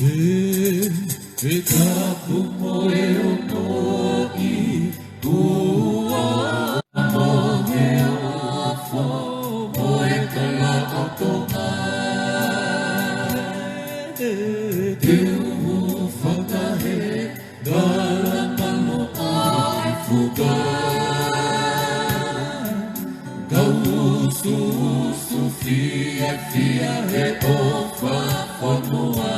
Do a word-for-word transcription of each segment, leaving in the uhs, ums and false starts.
ʻE, ʻe tapu mo e ongoʻi, ʻoku ʻamanaki ʻa e ʻofa mo e kalaʻatonga. ʻE, te u fakahē, ngala mano ʻa e fuka. Kau usuusu fiefia he ʻofa fonua.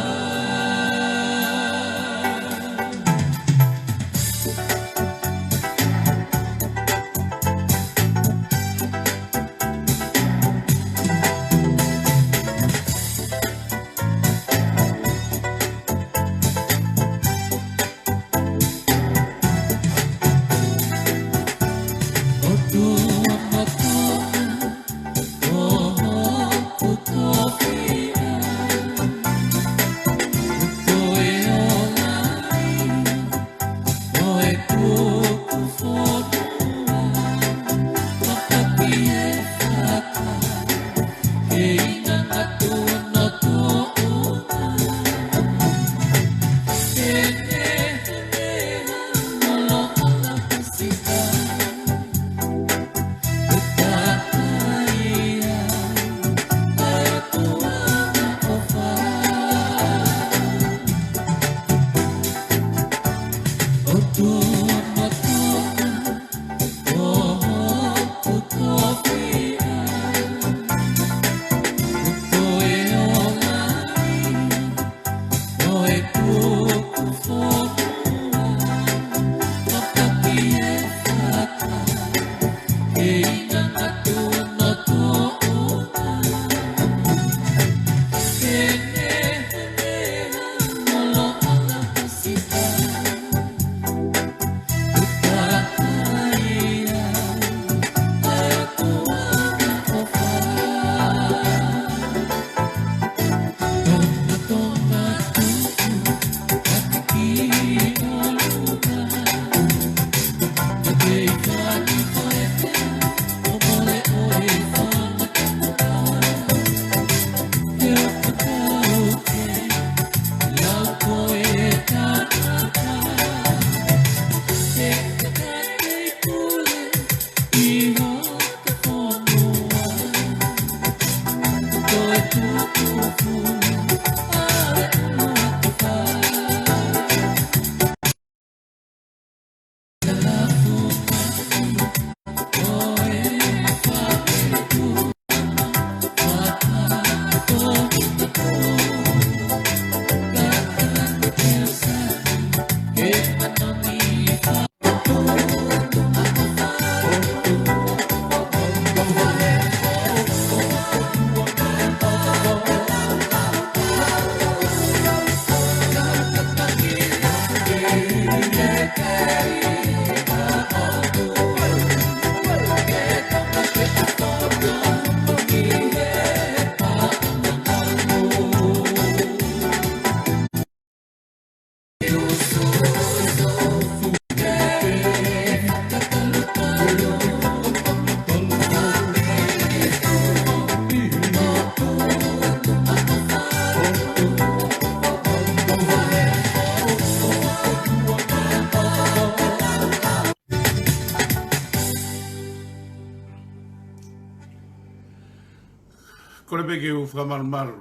Kole pē ke u fakamalumalu.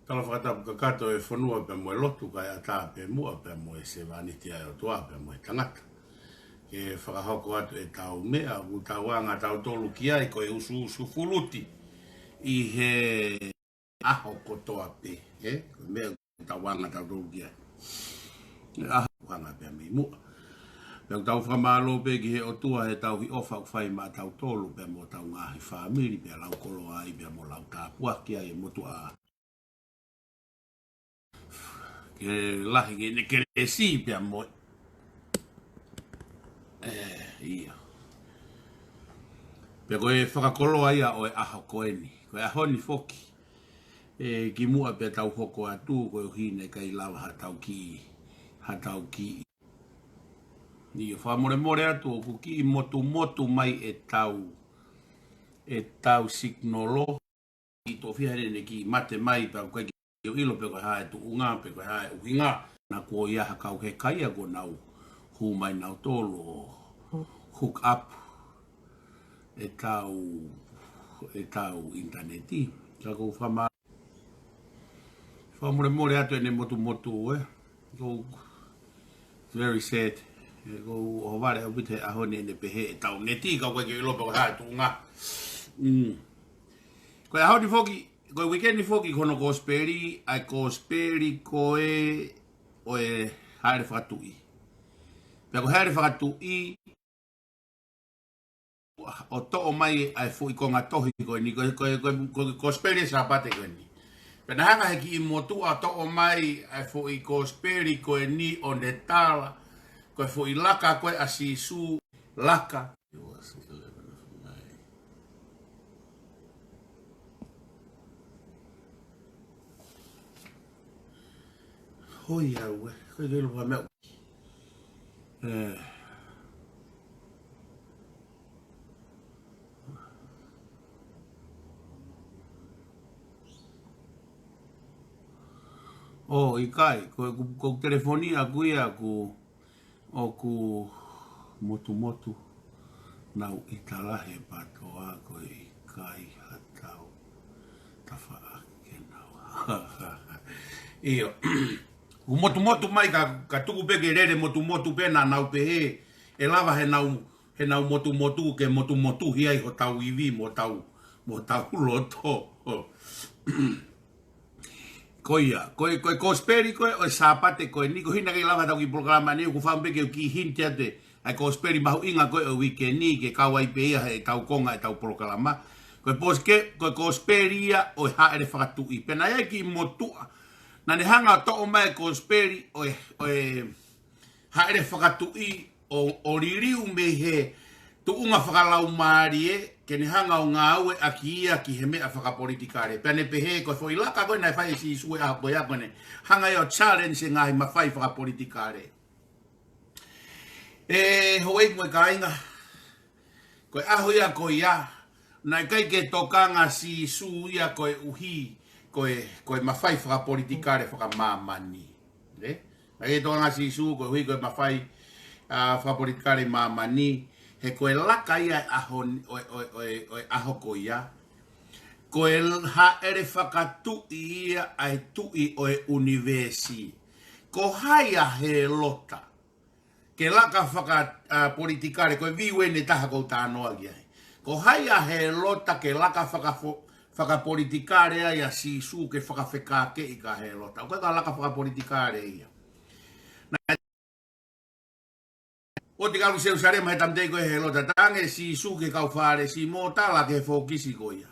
Tala fakatapu kakato e fonua pea mo e lotu kae ʻatā pē muʻa pea mo e sevāniti ʻa e ʻOtua pea mo e tangata. Ke fakahoko atu ʻetau meʻa, ʻoku tau anga tautolu ki ai ko e usuusu fuluti ʻi he ʻaho kotoa pē, ē? Ko e meʻa ʻoku tau anga tautolu ki ai. ʻAho anga pea mei muʻa. Pea ʻoku tau fakamālō pē ki he ʻOtua he tauhi ʻofa ʻoku fai maʻa tautolu pea mo hotau ngaahi fāmili pea lau koloa ai pea mo lau tāpuaki ai e motuʻa. Ke lahi ke ne kelesi pea mo e. ʻE, ia. Pea ko e fakakoloa ia ʻo e ʻaho ko eni. Ko e ʻaho ni foki. ʻE, kimuʻa pea tau hoko atu, koeʻuhi naʻe ʻikai lava haʻatau kiʻi, haʻatau kiʻi. Ia, fakamolemole atu ʻoku kiʻi motumotu mai ʻetau, ʻetau signal. ʻI toʻo fiha ʻene kiʻi mate mai pea ʻoku ʻikai ke ʻilo pe ko e hā e tuʻunga, pe ko e hā e ʻuhinga. Naʻa kuo ʻi ai ha kau heka ia kuo nau hū mai nautolu ʻo hook up ʻetau, ʻetau ʻinitaneti. Ka ʻoku ou fakama-, fakamolemole atu ʻene motumotu, ē. ʻOku very sad. ʻOku ou ʻohovale ʻaupito he ʻaho ni ʻene pehē ʻetau neti, ka ʻoku ʻikai ke u ʻilo pe ko e hā e tuʻunga. Mm. Ko e ʻaho ni foki, ko e uike ni foki ko hono kosipeli, ʻa e kosipeli ko ē ʻo e Haʻele Fakatuʻi. Pea ko e Haʻele Fakatuʻi, ʻo toʻo mai ʻa e foʻi konga tohi ko eni, ko, ko, ko, ko, kosipeli Sāpate ko eni. Pea naʻe hanga he kiʻi motuʻa ʻo toʻo mai ʻa e foʻi kosipeli ko eni ʻo ne tala, ko e foʻi laka ko ē ʻa Sīsū, laka. Hoi au ē, ko e kei lupa meʻa. Eh. ʻO, ʻikai, ko, ko, ko e telefoni ʻaku ia ʻoku, ʻoku motumotu nau ʻita lahi he pātoa, ko e ʻikai ha tau tafaʻaki ke nau. ʻIo. ʻOku motumotu mai ka, ka tuku pē ke lele motumotu pē naʻa nau pehē, ʻe lava he nau, he nau motumotu ke motumotuhi ai hotau ivi mo hotau, mo hotau loto. Ko ia, ko e, ko e kosipeli ko ē ʻo e Sāpate ko eni, ko e ʻuhinga ke lava tau kiʻi polokalama ni, ʻoku fakaʻamu pē ke u kiʻi hinti atu ē, ʻa e kosipeli mahuʻinga ko ē ʻo e uike ni, ke kau ai pē ia heʻetau konga ʻetau polokalama. Ko e posi ke, ko e kosipeli ia ʻo e Haʻele Fakatuʻi. Pea naʻe ʻi ai e kiʻi motuʻa naʻa ne hanga ʻo toʻo mai e kosipeli ʻo e, ʻo e Haʻele Fakatuʻi ʻo, ʻo liliu mei he tuʻunga fakalaumālie ke ne hanga ʻo ngāueʻaki ia ki he meʻa fakapolitikale. Pea ne pehē ko e foʻi laka ko ē naʻe fai ʻe Sīsū he ʻaho ko ia ko ē ne hanga ia ʻo challenge e ngaahi mafai fakapolitikale. ʻE houʻeiki mo e kāinga, ko e ʻaho ia ko ia, naʻe ʻikai ke tokanga Sīsū ia koeʻuhi ko e, ko e mafai fakapolitikale fakamāmani. Ē? Naʻe ʻikai ke tokanga Sīsū koeʻuhi ko e mafai, ā, fakapolitikale ʻi māmani, he ko e laka ia ʻo e ʻaho ni, ʻo e, ʻo e, ʻo e, ʻo e ʻaho ko ia. Ko e Haʻele Fakatuʻi ia ʻa e Tuʻi ʻo e ʻunivēsi. Ko hai ʻa Hēlota ke laka faka-, ā, politikale, ko e view eni ʻe taha ʻoku ou talanoa ki ai. Ko hai ʻa Hēlota ke laka fakafo-, fakapolitikale ai ʻa Sīsū ke fakafekākeʻi kia Hēlota. ʻOku ʻikai ko ha laka fakapolitikale ia. Naʻe ʻosi ʻalu ki Selūsalema he tāmateʻi ko ē ʻe Hēlota, talaange ʻe Sīsū ki he kau Fālesi mo tala ki he fōkisi ko ia.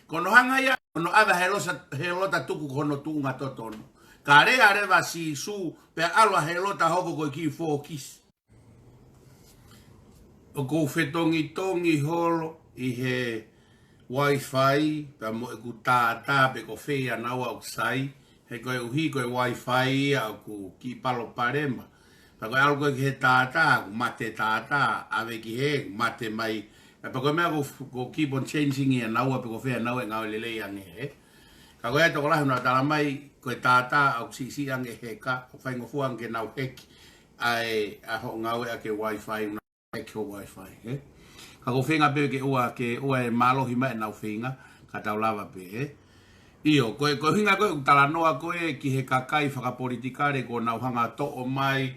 Ko hono hanga ia, ko hono ʻave ʻa Hēlota, Hēlota tuku ko hono tuʻunga totonu. Ka lea leva ʻa Sīsū, pea ʻalu ʻa Hēlota hoko ko e kiʻi fōkisi. ʻOku ou fetongitongi holo ʻi he Wi-Fi, pea mo ʻeku tātā pe ko fē ʻa naua ʻoku sai, he koeʻuhi ko e Wi-Fi ia ʻoku kiʻi palopalema. Pea ko e ʻalu ko ē ki he tātā, ʻoku mate tātā, ʻave ki hē, ʻoku mate mai. Pea ko e meʻa ʻoku, ʻoku keep on changing ʻa naua pe ko fē ʻa naua ʻe ngāue lelei ange hē. Ka ko e tokolahi naʻa tala mai, ko e tātā ʻoku siʻisiʻi ange heka, ʻoku faingofua ange ke nau heki ʻa e, ʻa hoʻo ngāueʻaki e Wi-Fi, ʻoku nau heki hoʻo Wi-Fi, ē? Ka ʻoku ou feinga pē ke ʻoua, ke ʻoua ʻe mālohi mai ʻenau feinga, ka tau lava pē, ē? ʻIo, ko e, ko e ʻuhinga ko ē ʻoku talanoa ko ē ki he kakai fakapolitikale kuo nau hanga ʻo toʻo mai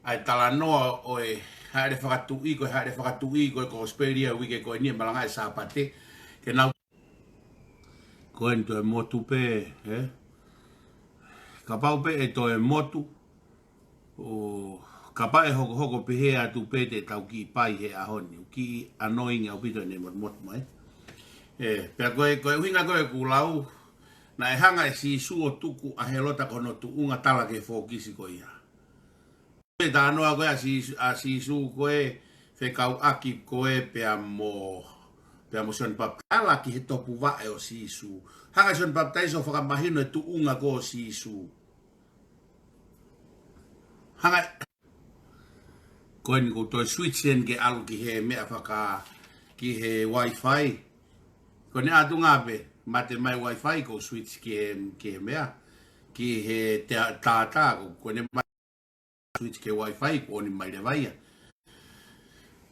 ʻa e talanoa ʻo e Haʻele Fakatuʻi, ko e Haʻele Fakatuʻi, ko e kosipeli ia ʻo e uike ko eni ʻe malanga ʻi he Sāpate, ke nau Ko eni toe motu pē, ē? Kapau pē ʻe toe motu, ʻo kapau ʻe hokohoko pehē atu pē te tau kiʻi pai he ʻaho ni, ʻoku kiʻi annoying ʻaupito ʻene motumotu mai. Ē, pea ko e, ko e ʻuhinga ko ē ʻeku lau, naʻe hanga ʻe Sīsū ʻo tuku ʻa Hēlota ko hono tuʻunga tala ki he fōkisi ko ia. Ko e talanoa ko ē ʻa Sīsū, ʻa Sīsū ko ē fekauʻaki ko ē pea mo, pea mo Sione Papitaiso ki he topuvaʻe ʻo Sīsū. Hanga ʻe Sione Papitaiso ʻo fakamahino e tuʻunga ko ē ʻo Sīsū. Hanga, ko eni ʻoku ou toe switch eni ke ʻalu ki he meʻa faka, ki he Wi-Fi. Ko eni ʻatunga pē, mate mai Wi-Fi ʻoku ou switch ki he, ki he meʻa. ki he te-, tātā, ko, ko ʻene mai switch ki he Wi-Fi, ko ʻeni mai leva ia.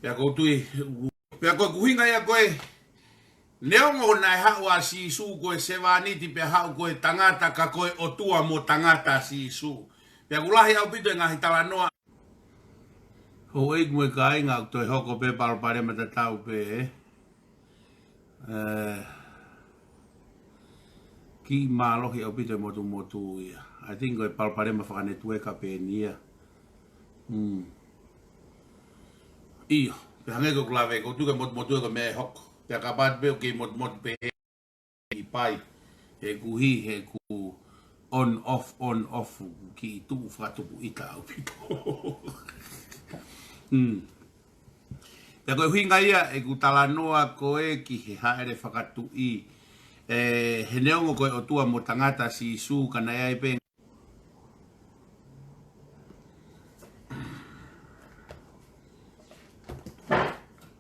Pea ʻoku ou tui, pea ko e ʻuhinga ia ko e, neongo naʻe haʻu ʻa Sīsū ko e sevāniti pea haʻu ko e tangata ka ko e ʻOtua mo tangata ʻa Sīsū. Pea ʻoku lahi ʻaupito e ngaahi talanoa. Houʻeiki mo e kāinga, ʻoku toe hoko pē palopalema tatau pē, ē? Ē, kiʻi mālohi ʻaupito e motumotu ia. I think ko e palopalema fakanetiueka pē ʻeni ia. Mm. ʻIo, pea hangē ko ʻeku lave, ʻoku ou tui ko e motumotu ia ko e meʻa ʻe hoko. Pea kapau pē ʻoku kei motumotu pē ʻi pai. He ʻoku hē, he ʻoku on off, on off, kiʻi tuʻu fakatupu ʻita ʻaupito. Mm. Pea ko e ʻuhinga ia ʻeku talanoa ko ē ki he hāʻele fakatuʻi, ē, he neongo ko e ʻOtua mo tangata ʻa Sīsū ka naʻe ʻi ai pē.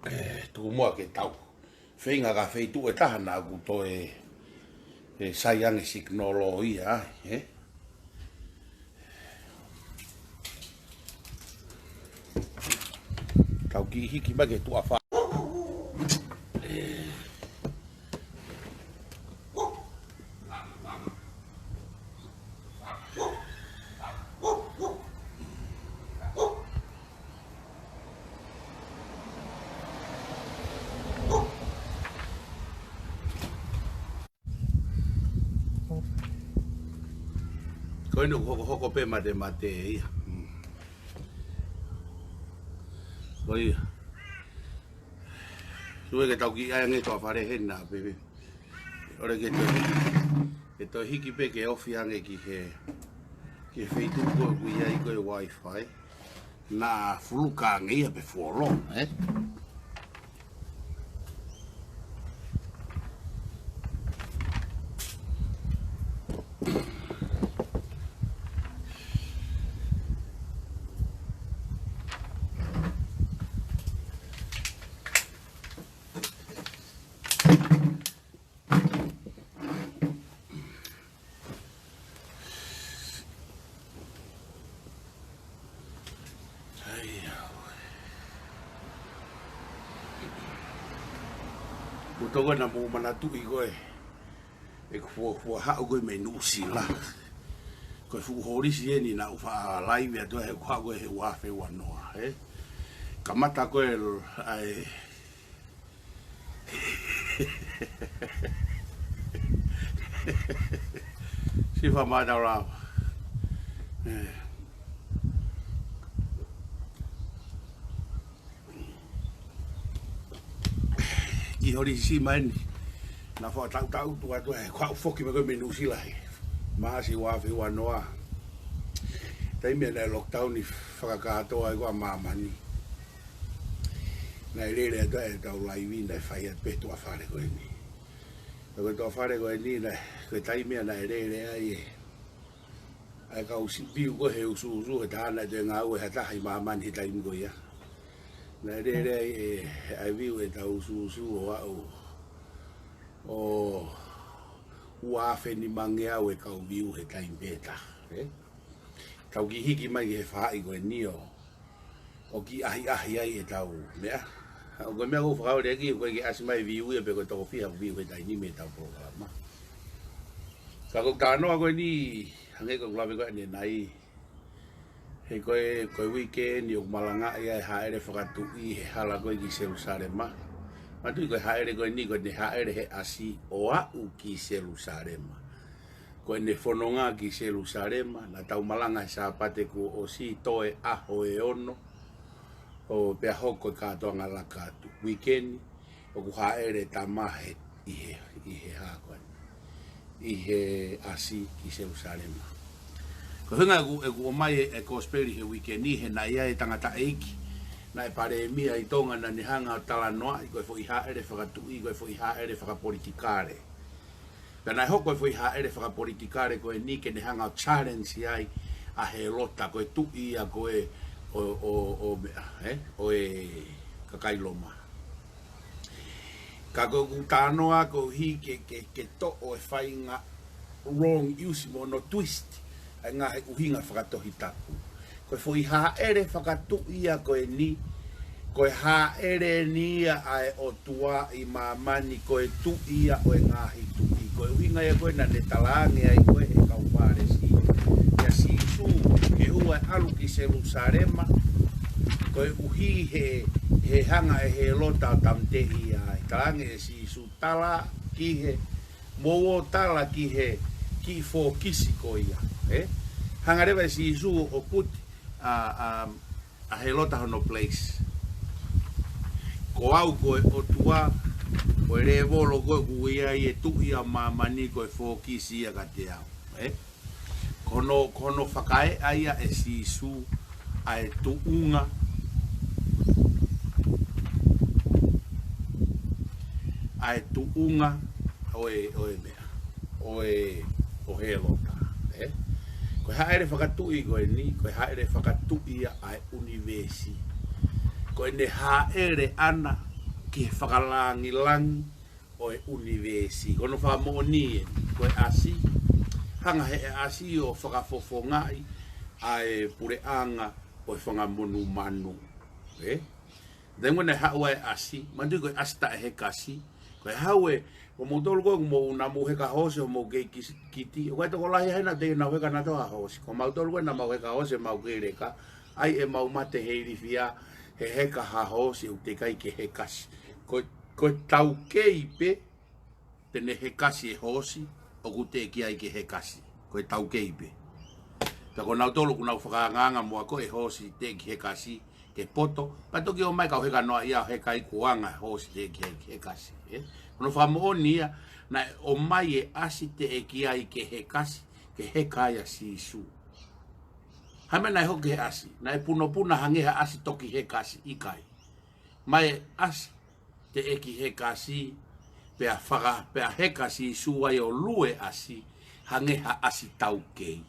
Ē, tuku muʻa ke tau feinga ka feituʻu ʻe taha naʻa ʻoku toe, ē, sai ange signal ia, ē? Tau kiʻi hiki mai ki he tuʻa fā. Ko ʻeni ʻoku hokohoko pē matemate ia. Mm. Ko ia. Sue ke tau kiʻi ʻai ange tuʻa fale hena pē. ʻOle ke toe, ke toe hiki pē ke ofi ange ki he, ki he feituʻu ko ē ʻoku ʻi ai ko ē Wi-Fi. Naʻa fuluka ange ia pe fuoloa, ē? ʻAi, au. Kuo tau ko ē naʻa mou manatuʻi ko ē ʻeku fuofua haʻu ko ē mei Nuʻusila. Ko e fuʻu holisi ʻeni naʻa ku faʻa laivi atu ai he kuo haʻu ko ē he ua afe ua noa, ē? Kamata ko ē ʻa e Sifa mātau lava. Ē. ʻI holisi mai ʻeni, naʻa faʻa tautau tuʻa tuʻa he kuo u foki mai ko ē mei Nuʻusila he Maʻasi ua afe ua noa. Taimi naʻe lockdown ʻi fakakātoa ai ko ē ʻa māmani. Naʻe lele atu ʻetau laivi, naʻe fai atu pē tuʻa fale ko ʻeni. Ko e tuʻa fale ko ʻeni, naʻe, ko e taimi ia naʻe lele ai ē, ʻa e kau si-, view ko ē he usuusu, he taha naʻe toe ngāue ha taha ʻi māmani he taimi ko ia. Naʻe lele ai ē, ʻa e view ʻetau usuusu ʻo aʻu ʻo ua afe nimangeau e kau view he taimi pē taha, ē? Tau kiʻi hiki mai ki he faʻahi ko ʻeni ʻo, ʻo kiʻi ʻahiʻahi ai ʻetau meʻa. ʻA, ko e meʻa ʻoku ou fakaʻoleʻaki, ʻoku ʻikai ke ʻasi mai view ia pe ko e toko fiha view he taimi ni mei heʻetau polokalama. Ka ko e talanoa ko ʻeni, hangē ko ʻeku lave ko ē ʻanenai, he ko e, ko e weekend ʻoku malangaʻi ai e hāʻele fakatuʻi he hala ko ē ki Selusalema. Manatuʻi ko e hāʻele ko ʻeni, ko ʻene hāʻele he ʻasi ʻo aʻu ki Selusalema. Ko ʻene fononga ki Selusalema, naʻa tau malanga he Sāpate kuo ʻosi, toe ʻaho ʻe ono, ʻo pea hoko e kātoanga laka atu. Weekend, ʻoku hāʻele e tama he, ʻi he, ʻi he hā ko ē, ʻi he ʻasi ki Selusalema. Ko e ʻuhinga ʻeku, ʻeku ʻomai e, e kosipeli he weekend ni, he naʻe ʻi ai e tangataʻeiki naʻe palēmia ʻi Tonga naʻa ne hanga ʻo talanoaʻi ko e foʻi hāʻele fakatuʻi, ko e foʻi hāʻele fakapolitikale. Pea naʻe hoko e foʻi hāʻele fakapolitikale ko ʻeni ke ne hanga ʻo challenge ai ʻa Hēlota, ko e tuʻi ia ko ē ʻo, ʻo, ʻo meʻa, ē? ʻO e kakai Loma. Ka ko ʻeku talanoa ko e hiki ke, ke, ke toʻo e faʻahinga wrong use mo hono twist ʻa e ngaahi ʻuhinga fakatohitapu. Ko e foʻi hāʻele fakatuʻi ia ko eni, ko e hāʻele eni ia ʻa e ʻOtua ʻi māmani, ko e tuʻi ia ʻo e ngaahi tuʻi. Ko e ʻuhinga ia ko ē naʻa ne talaange ai ko ē ʻe he kau Fālesi kia Sīsū ke ʻoua ʻe ʻalu ki Selūsalema, koeʻuhi he, he hanga ʻe Hēlota ʻo tāmateʻi ia. ʻI talaange ʻe Sīsū, tala ki he, mou ō tala ki he kiʻi fōkisi ko ia. Ē? Hanga leva ʻe Sīsū ʻo put ʻa, ʻa, ʻa Hēlota hono place. Ko au ko e ʻOtua, ko e lēvolo ko ē ʻoku ʻi ai e tuʻi ʻa māmani, ko e fōkisi ia kiate au. Ē? Ko hono, ko hono fakaeʻa ia ʻe Sīsū ʻa e tuʻunga, ʻa e tuʻunga ʻo e, ʻo e meʻa, ʻo e, ʻo Hēlota, ē? Ko e hāʻele fakatuʻi ko eni, ko e hāʻele fakatuʻi ia ʻa e ʻunivēsi. Ko ʻene hāʻele ʻana ki he fakalāngilangi ʻo e ʻunivēsi. Ko hono fakamoʻoni ē, ko e ʻasi, hanga ʻe he ʻasi ʻo fakafofongaʻi ʻa e puleʻanga ʻo e fanga monumanu. Ē? Then when e haʻu ʻa e ʻasi, manatuʻi ko e ʻasi taʻehekasi, ko e haʻu ē, ko moutolu ko ē ʻoku mou namu heka hoosi ʻo mou kei kisi-, kiti, ʻoku ʻi ai e tokolahi hena teʻeki nau heka nautolu ha hoosi. Ko mautolu ko ē naʻa mau heka hoosi ʻemau kei leka, ʻai ʻemau mate he ilifia, he heka ha hoosi ʻoku teʻeki ai ke hekasi. Ko, ko e taukei pē te ne hekasi e hoosi ʻoku teʻeki ai ke hekasi. Ko e taukei pē. Pea ko nautolu ʻoku nau fakaangaanga muʻa ko e hoosi teʻeki hekasi ke poto, pea toki ʻomai kau heka noa ia ʻo heka ʻi kuanga hoosi teʻeki ai ke hekasi, ē? Ko hono fakamoʻoni ia, naʻe ʻomai e ʻasi teʻeki ai ke hekasi, ke heka ai ʻa Sīsū. Hā e meʻa naʻe hoko ki he ʻasi? Naʻe punopuna hangē ha ʻasi toki hekasi, ʻikai. ʻOmai e ʻasi teʻeki hekasi, pea faka-, pea heka Sīsū ai ʻo lue ʻasi, hangē ha ʻasi taukei.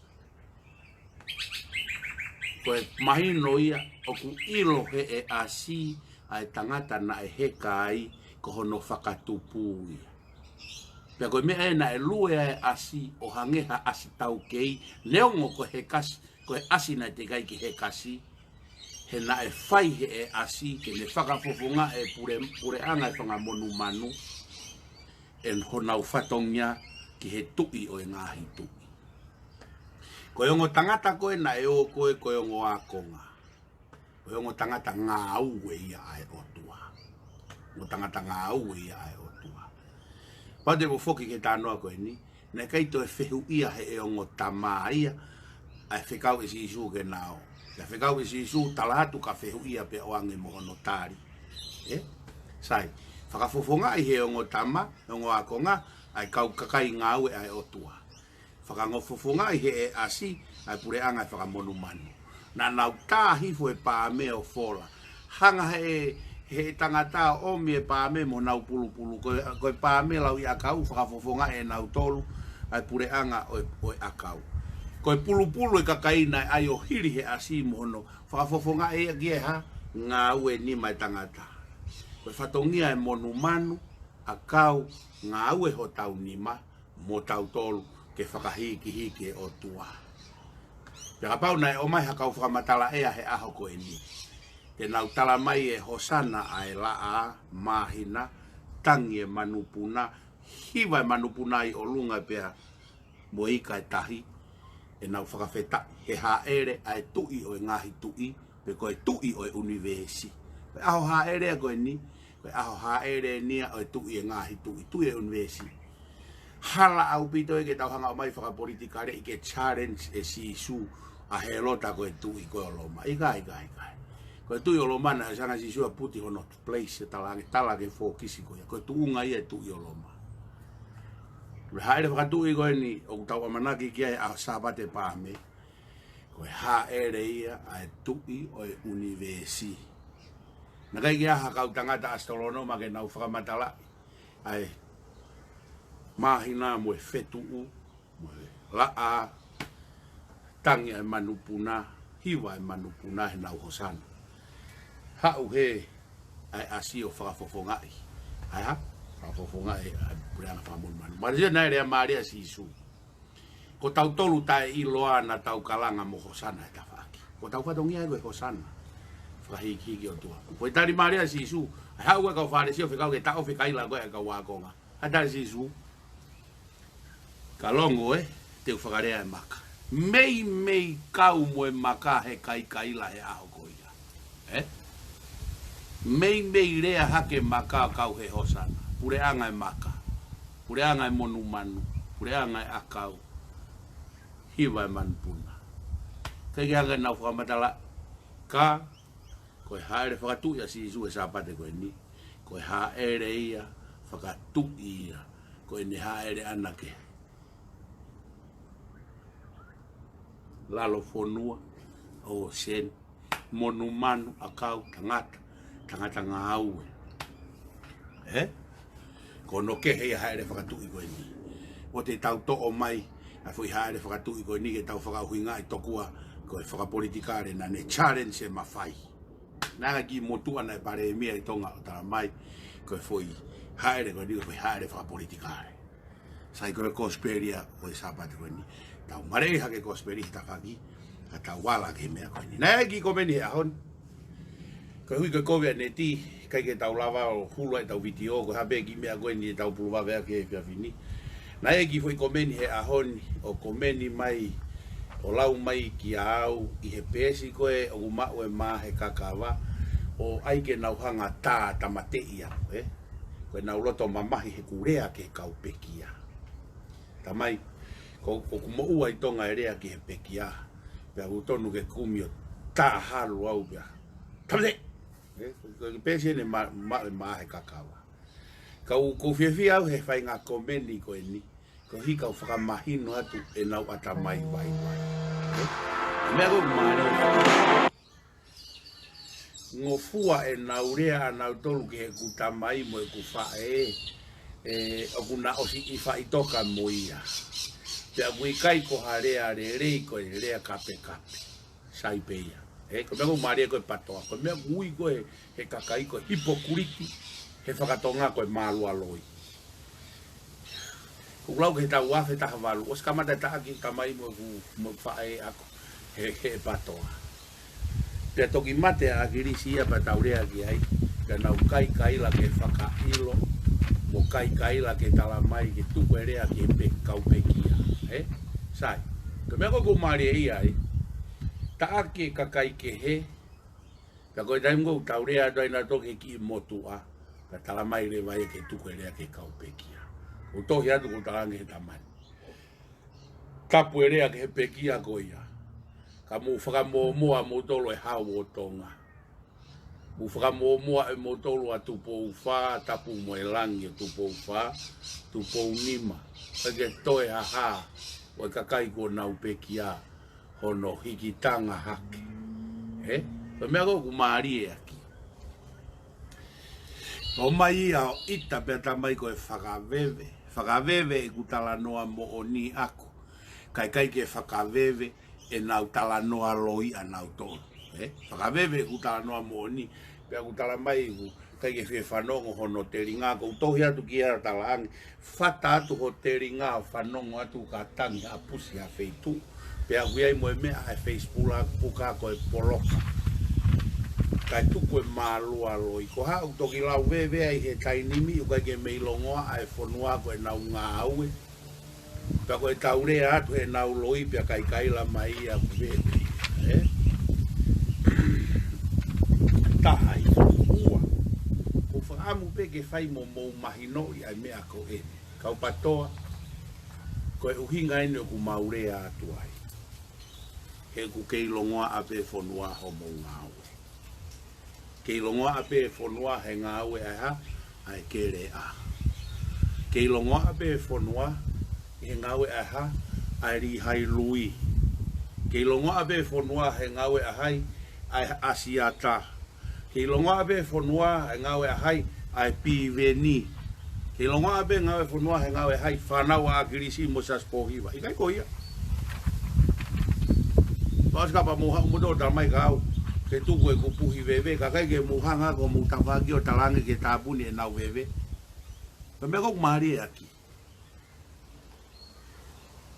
Ko e mahino ia ʻoku ʻilo ʻe he ʻasi ʻa e tangata naʻe heka ai, ko hono fakatupu ia. Pea ko e meʻa ē naʻe lue ai e ʻasi ʻo hangē ha ʻasi taukei, neongo ko e hekasi, ko e ʻasi naʻe teʻeki ai ke hekasi, he naʻe fai ʻe he ʻasi ke ne fakafofongaʻi e pule-, puleʻanga ʻo e fanga monumanu, ʻi honau fatongia ki he tuʻi ʻo e ngaahi tuʻi. Ko e ongo tangata ko ē naʻe ō ko ē ko e ongo ākonga. Ko e ongo tangata ngāue ia ʻa e ʻOtua. Ongo tangata ngāue ia ʻa e ʻOtua. Pea te u foki ki he talanoa ko eni, naʻe ʻikai toe fehuʻia ʻe he ongo tama ia ʻa e fekau ʻe Sīsū ke na ō. Pea fekau ʻe Sīsū, tala atu ka fehuʻia pea ʻoange mo hono tali. Ē? Sai, fakafofongaʻi ʻe he ongo tama, ongo ākonga, ʻa e kau kakai ngāue ʻa e ʻOtua. Fakafofongaʻi ʻe he ʻasi ʻa e puleʻanga ʻo e fanga monumanu. Naʻa nau tā hifo e paame ʻo fola. Hanga ʻe he, he tangata ʻo ʻomi e paame mo nau pulupulu. Ko e, ko e paame lauʻi ʻakau, fakafofongaʻi ʻe nautolu ʻa e puleʻanga ʻo e, ʻo e ʻakau. Ko e pulupulu e kakai naʻe ʻai ʻo hili ʻe he ʻasi mo hono fakafofongaʻi ia ki he hā? Ngāue nima e tangata. Ko e fatongia e monumanu, ʻakau, ngāue hotau nima, mo tautolu ke fakahikihiki e ʻOtua. Pea kapau naʻe ʻomai ha kau fakamatala ʻea he ʻaho ko eni, te nau tala mai e hosana ʻa e laʻā, māhina, tangi e manupuna, hiva e manupuna ʻi ʻolunga pea mo e ika e tahi, ʻenau fakafetaʻi he hāʻele ʻa e tuʻi ʻo e ngaahi tuʻi, pe ko e tuʻi ʻo e ʻunivēsi. Ko e ʻaho hāʻele ia ko eni, ko e ʻaho hāʻele eni ia ʻo e tuʻi ʻo e ngaahi tuʻi, tuʻi ʻo e ʻunivēsi. Hala ʻaupito ia ke tau hanga ʻo ʻomai fakapolitikale ʻi he challenge ʻe Sīsū ʻa Hēlota ko e tuʻi ko ē ʻo Loma. ʻIkai, ʻikai, ʻikai. Ko e tuʻi ʻo Loma naʻe ʻosi hanga ʻe Sīsū ʻo put ʻi hono place, tala ange, tala ki he fōkisi ko ia. Ko e tuʻunga ia e tuʻi ʻo Loma. Ko e hāʻele fakatuʻi ko eni ʻoku tau ʻamanaki ki ai ʻa e Sāpate Paame. Ko e hāʻele ia ʻa e tuʻi ʻo e ʻunivēsi. Naʻe ʻikai ke ʻi ai ha kau tangata ʻasitolonoma ke nau fakamatalaʻi ʻa e māhina mo e fetuʻu, mo e laʻā, tangi ʻa e manupuna, hiva ʻa e manupuna heʻenau hosana. Haʻu ʻe he ʻasi ʻo fakafofongaʻi. ʻAi hā? Fakafofongaʻi ʻa e puleʻanga fanga monumanu. Mālie naʻe lea mālie ʻa Sīsū. Ko tautolu taʻeʻiloa naʻa tau kalanga mo Hosana he tafaʻaki. Ko ʻetau fatongia ko e Hosana. Fakahīkihiki ʻOtua. Ko e tali mālie ʻa Sīsū. ʻAi haʻu e kau Fālesi ʻo fekau ke taʻofi e kaila ko ē ʻa e kau ākonga. ʻAi tali Sīsū. Ka longo ē, te u fakalea e maka. Meimei kau mo e maka he kaikaila he ʻaho ko ia. Ē? Meimei lea hake maka ʻo kau he Hosana. Puleʻanga e maka. Puleʻanga e monumanu. Puleʻanga e ʻakau. Hiva e manupuna. ʻIkai ke hanga ʻe nau fakamatala. Ka, ko e hāʻele fakatuʻi ʻa Sīsū he Sāpate ko eni. Ko e hāʻele ia, fakatuʻi ia. Ko ʻene hāʻele ʻana ki he lalo fonua, ʻōseni, monumanu, ʻakau, tangata, tangata ngāue. Ē? Ko hono kehe ia hāʻele fakatuʻi ko eni. ʻOua te tau toʻo mai, ʻa e foʻi hāʻele fakatuʻi ko eni ke tau fakaʻuhingaʻi tokua, ko e fakapolitikale naʻa ne challenge e mafai. Naʻe ʻi ai e kiʻi motuʻa naʻe palēmia ʻi Tonga ʻo talamai, ko e foʻi hāʻele ko eni, ko e foʻi hāʻele fakapolitikale. Sai ko e kosipeli ia ʻo e Sāpate ko eni. Tau maleʻi hake kosipeli he tafaʻaki, ka tau ala ki he meʻa ko eni. Naʻe ʻi ai e kiʻi komeni he ʻaho ni. Koeʻuhi ko e kovi ʻa e neti, ʻikai ke tau lava ʻo hulu ai ʻetau vitiō, ko e hā pē kiʻi meʻa ko eni ʻetau pulu vave ʻaki he efiafi ni. Naʻe ʻi ai e kiʻi foʻi komeni he ʻaho ni, ʻo komeni mai, ʻo lau mai kiate au, ʻi he peesi ko ē ʻoku maʻu e mā he kakava, ʻo ʻai ke nau hanga ʻo tāmateʻi au, ē? Ko ʻenau loto mamahi heʻeku lea ki he kau pekia. Tamai, ko, ʻoku moʻua ʻi Tonga e lea ki he pekia. Pea ʻoku tonu ke kumi ʻo tāhalu au pea. Tāmateʻi! Ē, ko, ko e peesi eni ma, ma, mā he kakava. Ka ʻoku ou fiefia au he faʻahinga komeni ko eni. Koeʻuhi ka u fakamahino atu ʻenau ʻatamai vaivai. Ē? Meʻa ko ē mālie. Ngofua ʻenau lea ʻanautolu ki heʻeku tamai mo ʻeku faʻē, ē, ʻoku na ʻosi ʻi faʻitoka mo ia. Pea ʻoku ʻikai ko ha lea lelei ko e lea kapekape. Sai pē ia. Ē, ko e meʻa ko ē mālie ko e patoa. Ko e meʻa ʻoku ui ko ē he kakai ko e hipokuliti, he fakatonga ko e mālualoi. ʻOku lau ki he taʻu ua afe taha valu, ʻosi kamata e taʻaki tamai mo ʻeku, mo ʻeku faʻē ʻaʻaku he, he patoa. Pea toki mate ʻa ʻAkilisi ia pea tau lea ki ai, pea nau kaikaila ke fakaʻilo, mo kaikaila ke talamai ke tuku e lea ki he pe, kau pekia. Ē? Sai. Ko e meʻa ko ē ʻoku mālie ia ai. Taʻaki e kakai kehe, pea ko e taimi ko ē ʻoku tau lea atu ai naʻa toki kiʻi motuʻa, pea talamai leva ia ke tuku e lea ki he kau pekia. ʻOku tohi atu ʻoku ou talaange he tamani. Tapu e lea ki he pekia ko ia. Ka mou fakamōmoa moutolu ʻe hau ʻo Tonga. Mou fakamōmoa ʻe moutolu ʻa Tupou Fā, Tapu mo e Langi ʻo Tupou Fā, Tupou Nima. ʻIkai ke toe ha hā ʻo e kakai kuo nau pekia hono hikitanga hake. Ē? Ko e meʻa ko ē ʻoku mālie ʻaki. ʻOmai ia ʻo ʻita pea tamai ko e fakaveve. Fakaveve ʻeku talanoa moʻoni ʻaʻaku. Kae ʻikai ke fakaveve ʻenau talanoa loi ʻanautolu. Ē? Fakaveve ʻeku talanoa moʻoni. Pea ʻoku talamai ʻoku ʻikai ke fie fanongo hono telinga, ʻoku ou tohi atu ki ai ʻo talaange, fata atu ho telinga ʻo fanongo atu ka tangi ha pusi ha feituʻu. Pea ʻoku ʻi ai mo e meʻa ʻa e Facebook ʻaʻaku ka ko e poloka. Kae tuku e mālualoi. Ko haʻu toki lau veve ai he taimi ni, ʻoku ʻikai ke mei longoaʻa e fonua ko ʻenau ngāue. Pea ko e tau lea atu heʻenau loi pea kaikaila mai ia ʻoku veve. Ē? Taha ia. Ua. ʻOku ou fakaʻamu pē ke fai mo mou mahinoʻi ʻa e meʻa ko eni. Kau patoa, ko e ʻuhinga eni ʻoku mau lea atu ai. He ʻoku kei longoaʻa pē fonua homou ngāue. Kei longoaʻa pē fonua he ngāue ʻa e hā, ʻa e keleʻa. Kei longoaʻa pē fonua he ngāue ʻa e hā, ʻa e lihai lui. Kei longoaʻa pē fonua he ngāue ʻa hai, ʻa e ʻasiata. Kei longoaʻa pē fonua he ngāue ʻa hai, ʻa e piveni. Kei longoaʻa pē ngāue fonua he ngāue ʻa hai, fānau ʻa ʻAkilisi mo Siaosi Pōhiva. ʻIkai ko ia. Pea ʻosi kapau mou haʻu moutolu ʻo talamai kia au ke tuku ʻeku puhi veve, ka ʻikai ke mou hanga ko mou tafaʻaki ʻo talaange ke tāpuni ʻenau veve. Ko e meʻa ko ē ʻoku mālie ʻaki.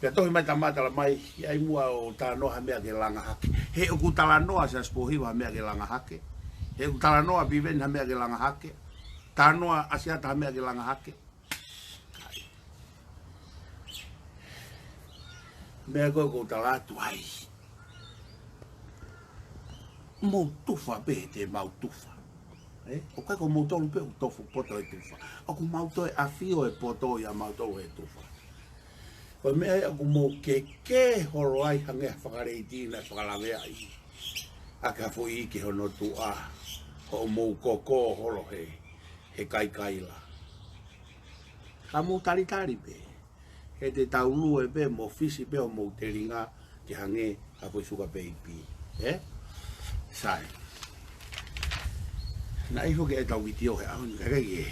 Pea tohi mai Tamai, Talamai, ʻi ai muʻa ʻo talanoa ha meʻa ke langa hake. He ʻoku talanoa Siaosi Pōhiva ha meʻa ke langa hake. He ʻoku talanoa Piveni ha meʻa ke langa hake. Talanoa ʻAsiata ha meʻa ke langa hake. Meʻa ko ē ʻoku ou tala atu ai. Mou tufa pē he te mau tufa. Ē? ʻOku ʻikai ko moutolu pē ʻoku tofu poto he tufa. ʻOku mau toe ʻafio he poto ʻia mautolu he tufa. Ko e meʻa ia ʻoku mou keke holo ai hangē ha fakaleiti naʻe fakalaveaʻi ʻaki ha foʻi iiki hono tuʻa. Hoʻomou koko holo he, he kaikaila. Ka mou talitali pē. He te tau lue pē mo fisi pē homou telinga ke hangē ha foʻi suka peipi. Ē? Sai. Naʻe ʻi ai foki ʻetau vitiō he ʻaho ni, ka ʻikai ke,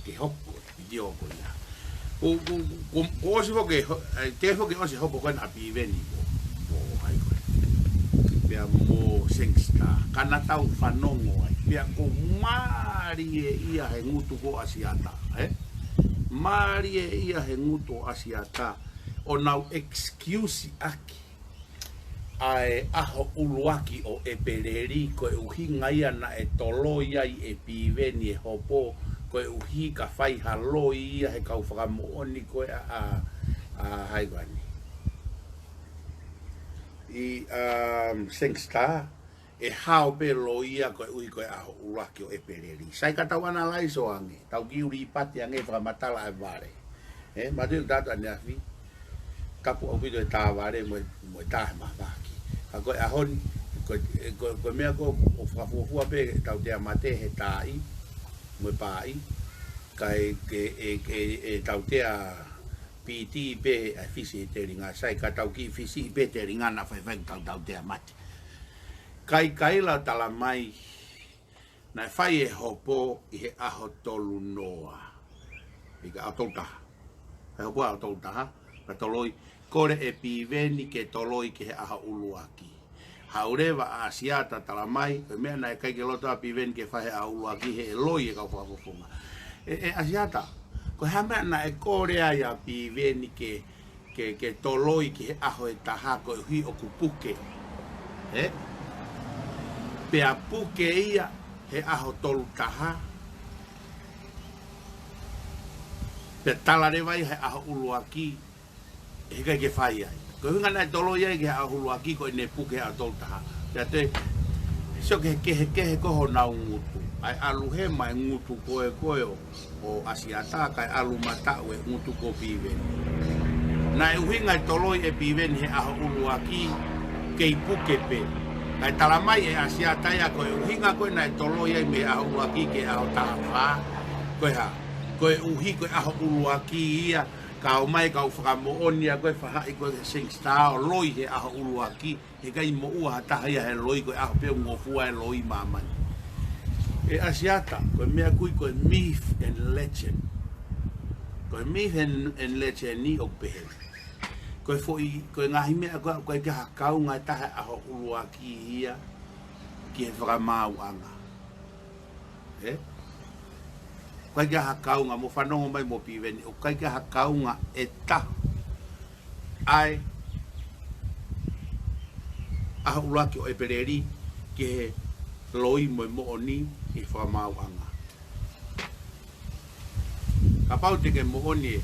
ke hoko e vitiō ko ia. Ko, ko, ko, ko ʻosi foki, ho-, ʻe, te foki ʻosi hopo ko ena ʻa Piveni mo, mo hai ko ē. Pea mo Sangster. Ka naʻa tau fanongo ai. Pea ʻoku mālie ia he ngutu ko ʻAsiata, ē? Mālie ia he ngutu ʻo ʻAsiata ʻo nau excuse ʻaki ʻa e ʻaho ʻuluaki ʻo ʻEpeleli, ko e ʻuhinga ia naʻe toloi ai ʻe Piveni e hopo, ko e ʻuhi ka fai ha loi ia he kau fakamoʻoni ko ē ʻa, ʻa, ʻa hai ko eni. ʻI, um, Sangster, ʻe hao pē loi ia koeʻuhi ko e ʻaho ʻuluaki ʻo ʻEpeleli. Sai, ka tau analaiso ange, tau kiʻi lipati ange fakamatala e vale. Ē, mātuʻaki ʻoku tau ʻaneafi, tapu ʻaupito e tā vale mo e, mo e tā he māmaki. Ka ko e ʻaho ni, ko e, ko e, ko e meʻa ko ē ʻoku fakafuofua pē tautea mate he taaʻi, mo e paaʻi, kae, ke, ʻe, ʻe, ʻe tautea piti pē ʻa e fisi he telinga, sai, ka tau kiʻi fisi pē telinga naʻa faifai tau tautea mate. Kaikaila ʻo Talamai, naʻe fai e hopo ʻi he ʻaho tolu noa. ʻI he ʻaho tolu taha. Fai hopo ʻaho tolu taha, ka toloi, kole ʻe Piveni ke toloi ki he ʻaho ʻuluaki. Haʻu leva ʻAsiata, Talamai, ko e meʻa naʻe ʻikai ke loto ʻa Piveni ke fai he ʻaho ʻuluaki he ʻe loi e kau fakafofonga. ʻE, ʻe ʻAsiata, ko e hā e meʻa naʻe kole ai ʻa Piveni ke ke, ke toloi ki he ʻaho ʻe taha koeʻuhi ʻoku puke. Ē? Pea puke ia he ʻaho tolu taha. Pea tala leva ia he ʻaho ʻuluaki, heʻikai ke fai ai. Ko e ʻuhinga naʻe toloi ai ki he ʻaho ʻuluaki ko ʻene puke he ʻaho tolu taha. Pea toe, sio ki he kehekehe ko ē honau ngutu. ʻA e ʻalu hema e ngutu ko ē ko ē ʻo ʻo ʻAsiata kae ʻalu mataʻu e ngutu ko Piveni. Naʻe ʻuhinga e toloi ʻe Piveni he ʻaho ʻuluaki kei puke pē. Kae talamai ʻe ʻAsiata ia ko e ʻuhinga ko ē naʻe toloi ai mei he ʻaho ʻuluaki ki he ʻaho taha fā. Ko e hā? Koeʻuhi ko e ʻaho ʻuluaki ia, ka ʻomai e kau fakamoʻoni ia ko ē faʻahi ko ē Sangster ʻo loi he ʻaho ʻuluaki. Heʻikai moʻua ha taha ia he loi ko e ʻaho pē ʻoku ngofua e loi ʻi māmani. ʻE ʻAsiata, ko e meʻa ʻoku ui ko e myth and legend. Ko e myth and, and legend ni ʻoku pehē. Ko e foʻi, ko e ngaahi meʻa ko ē, ʻoku ʻikai ke ha kaunga ʻe taha ʻaho ʻuluaki ia ki he fakamaauʻanga. Ē? ʻOku ʻikai ke ha kaunga, mou fanongo mai mo Piveni, ʻoku ʻikai ke ha kaunga ʻe taha ʻa e ʻaho ʻuluaki ʻo ʻEpeleli ki he loi mo e moʻoni ʻi he fakamaauʻanga. Kapau te ke moʻoni ē.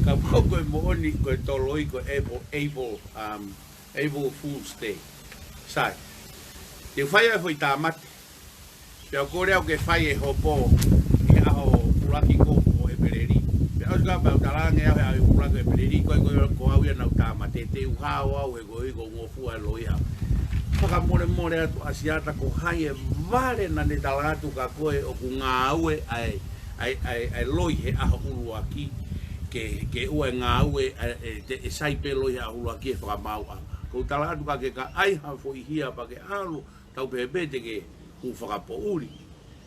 Kapau ko e moʻoni ko e toloi ko e April, April, um, April Fool's Day. Sai. Te u fai ʻa e foʻi tāmate. Pea u kole au ke fai e hopo he ʻaho ʻuluaki ko ē ʻo ʻEpeleli. Pea ʻosi ka pea u talaange au he ʻaho ʻuluaki ʻo ʻEpeleli, ko e, ko e, ko au ia naʻa ku tāmate, te u hao au he koeʻuhi ʻoku ngofua e loi au. Fakamolemole atu ʻAsiata, ko hai e vale naʻa ne tala atu kia koe ʻoku ngāue ʻa e, ʻa e, ʻa e, ʻa e loi he ʻaho ʻuluaki, ke, ke ʻoua ʻe ngāue, ʻa e, ʻe, te, ʻe sai pē loi he ʻaho ʻuluaki he fakamaauʻanga. ʻOku ou tala atu kia ke ka ʻai ha foʻi hia pea ke ʻalu, tau pehē pē te ke hū fakapoʻuli.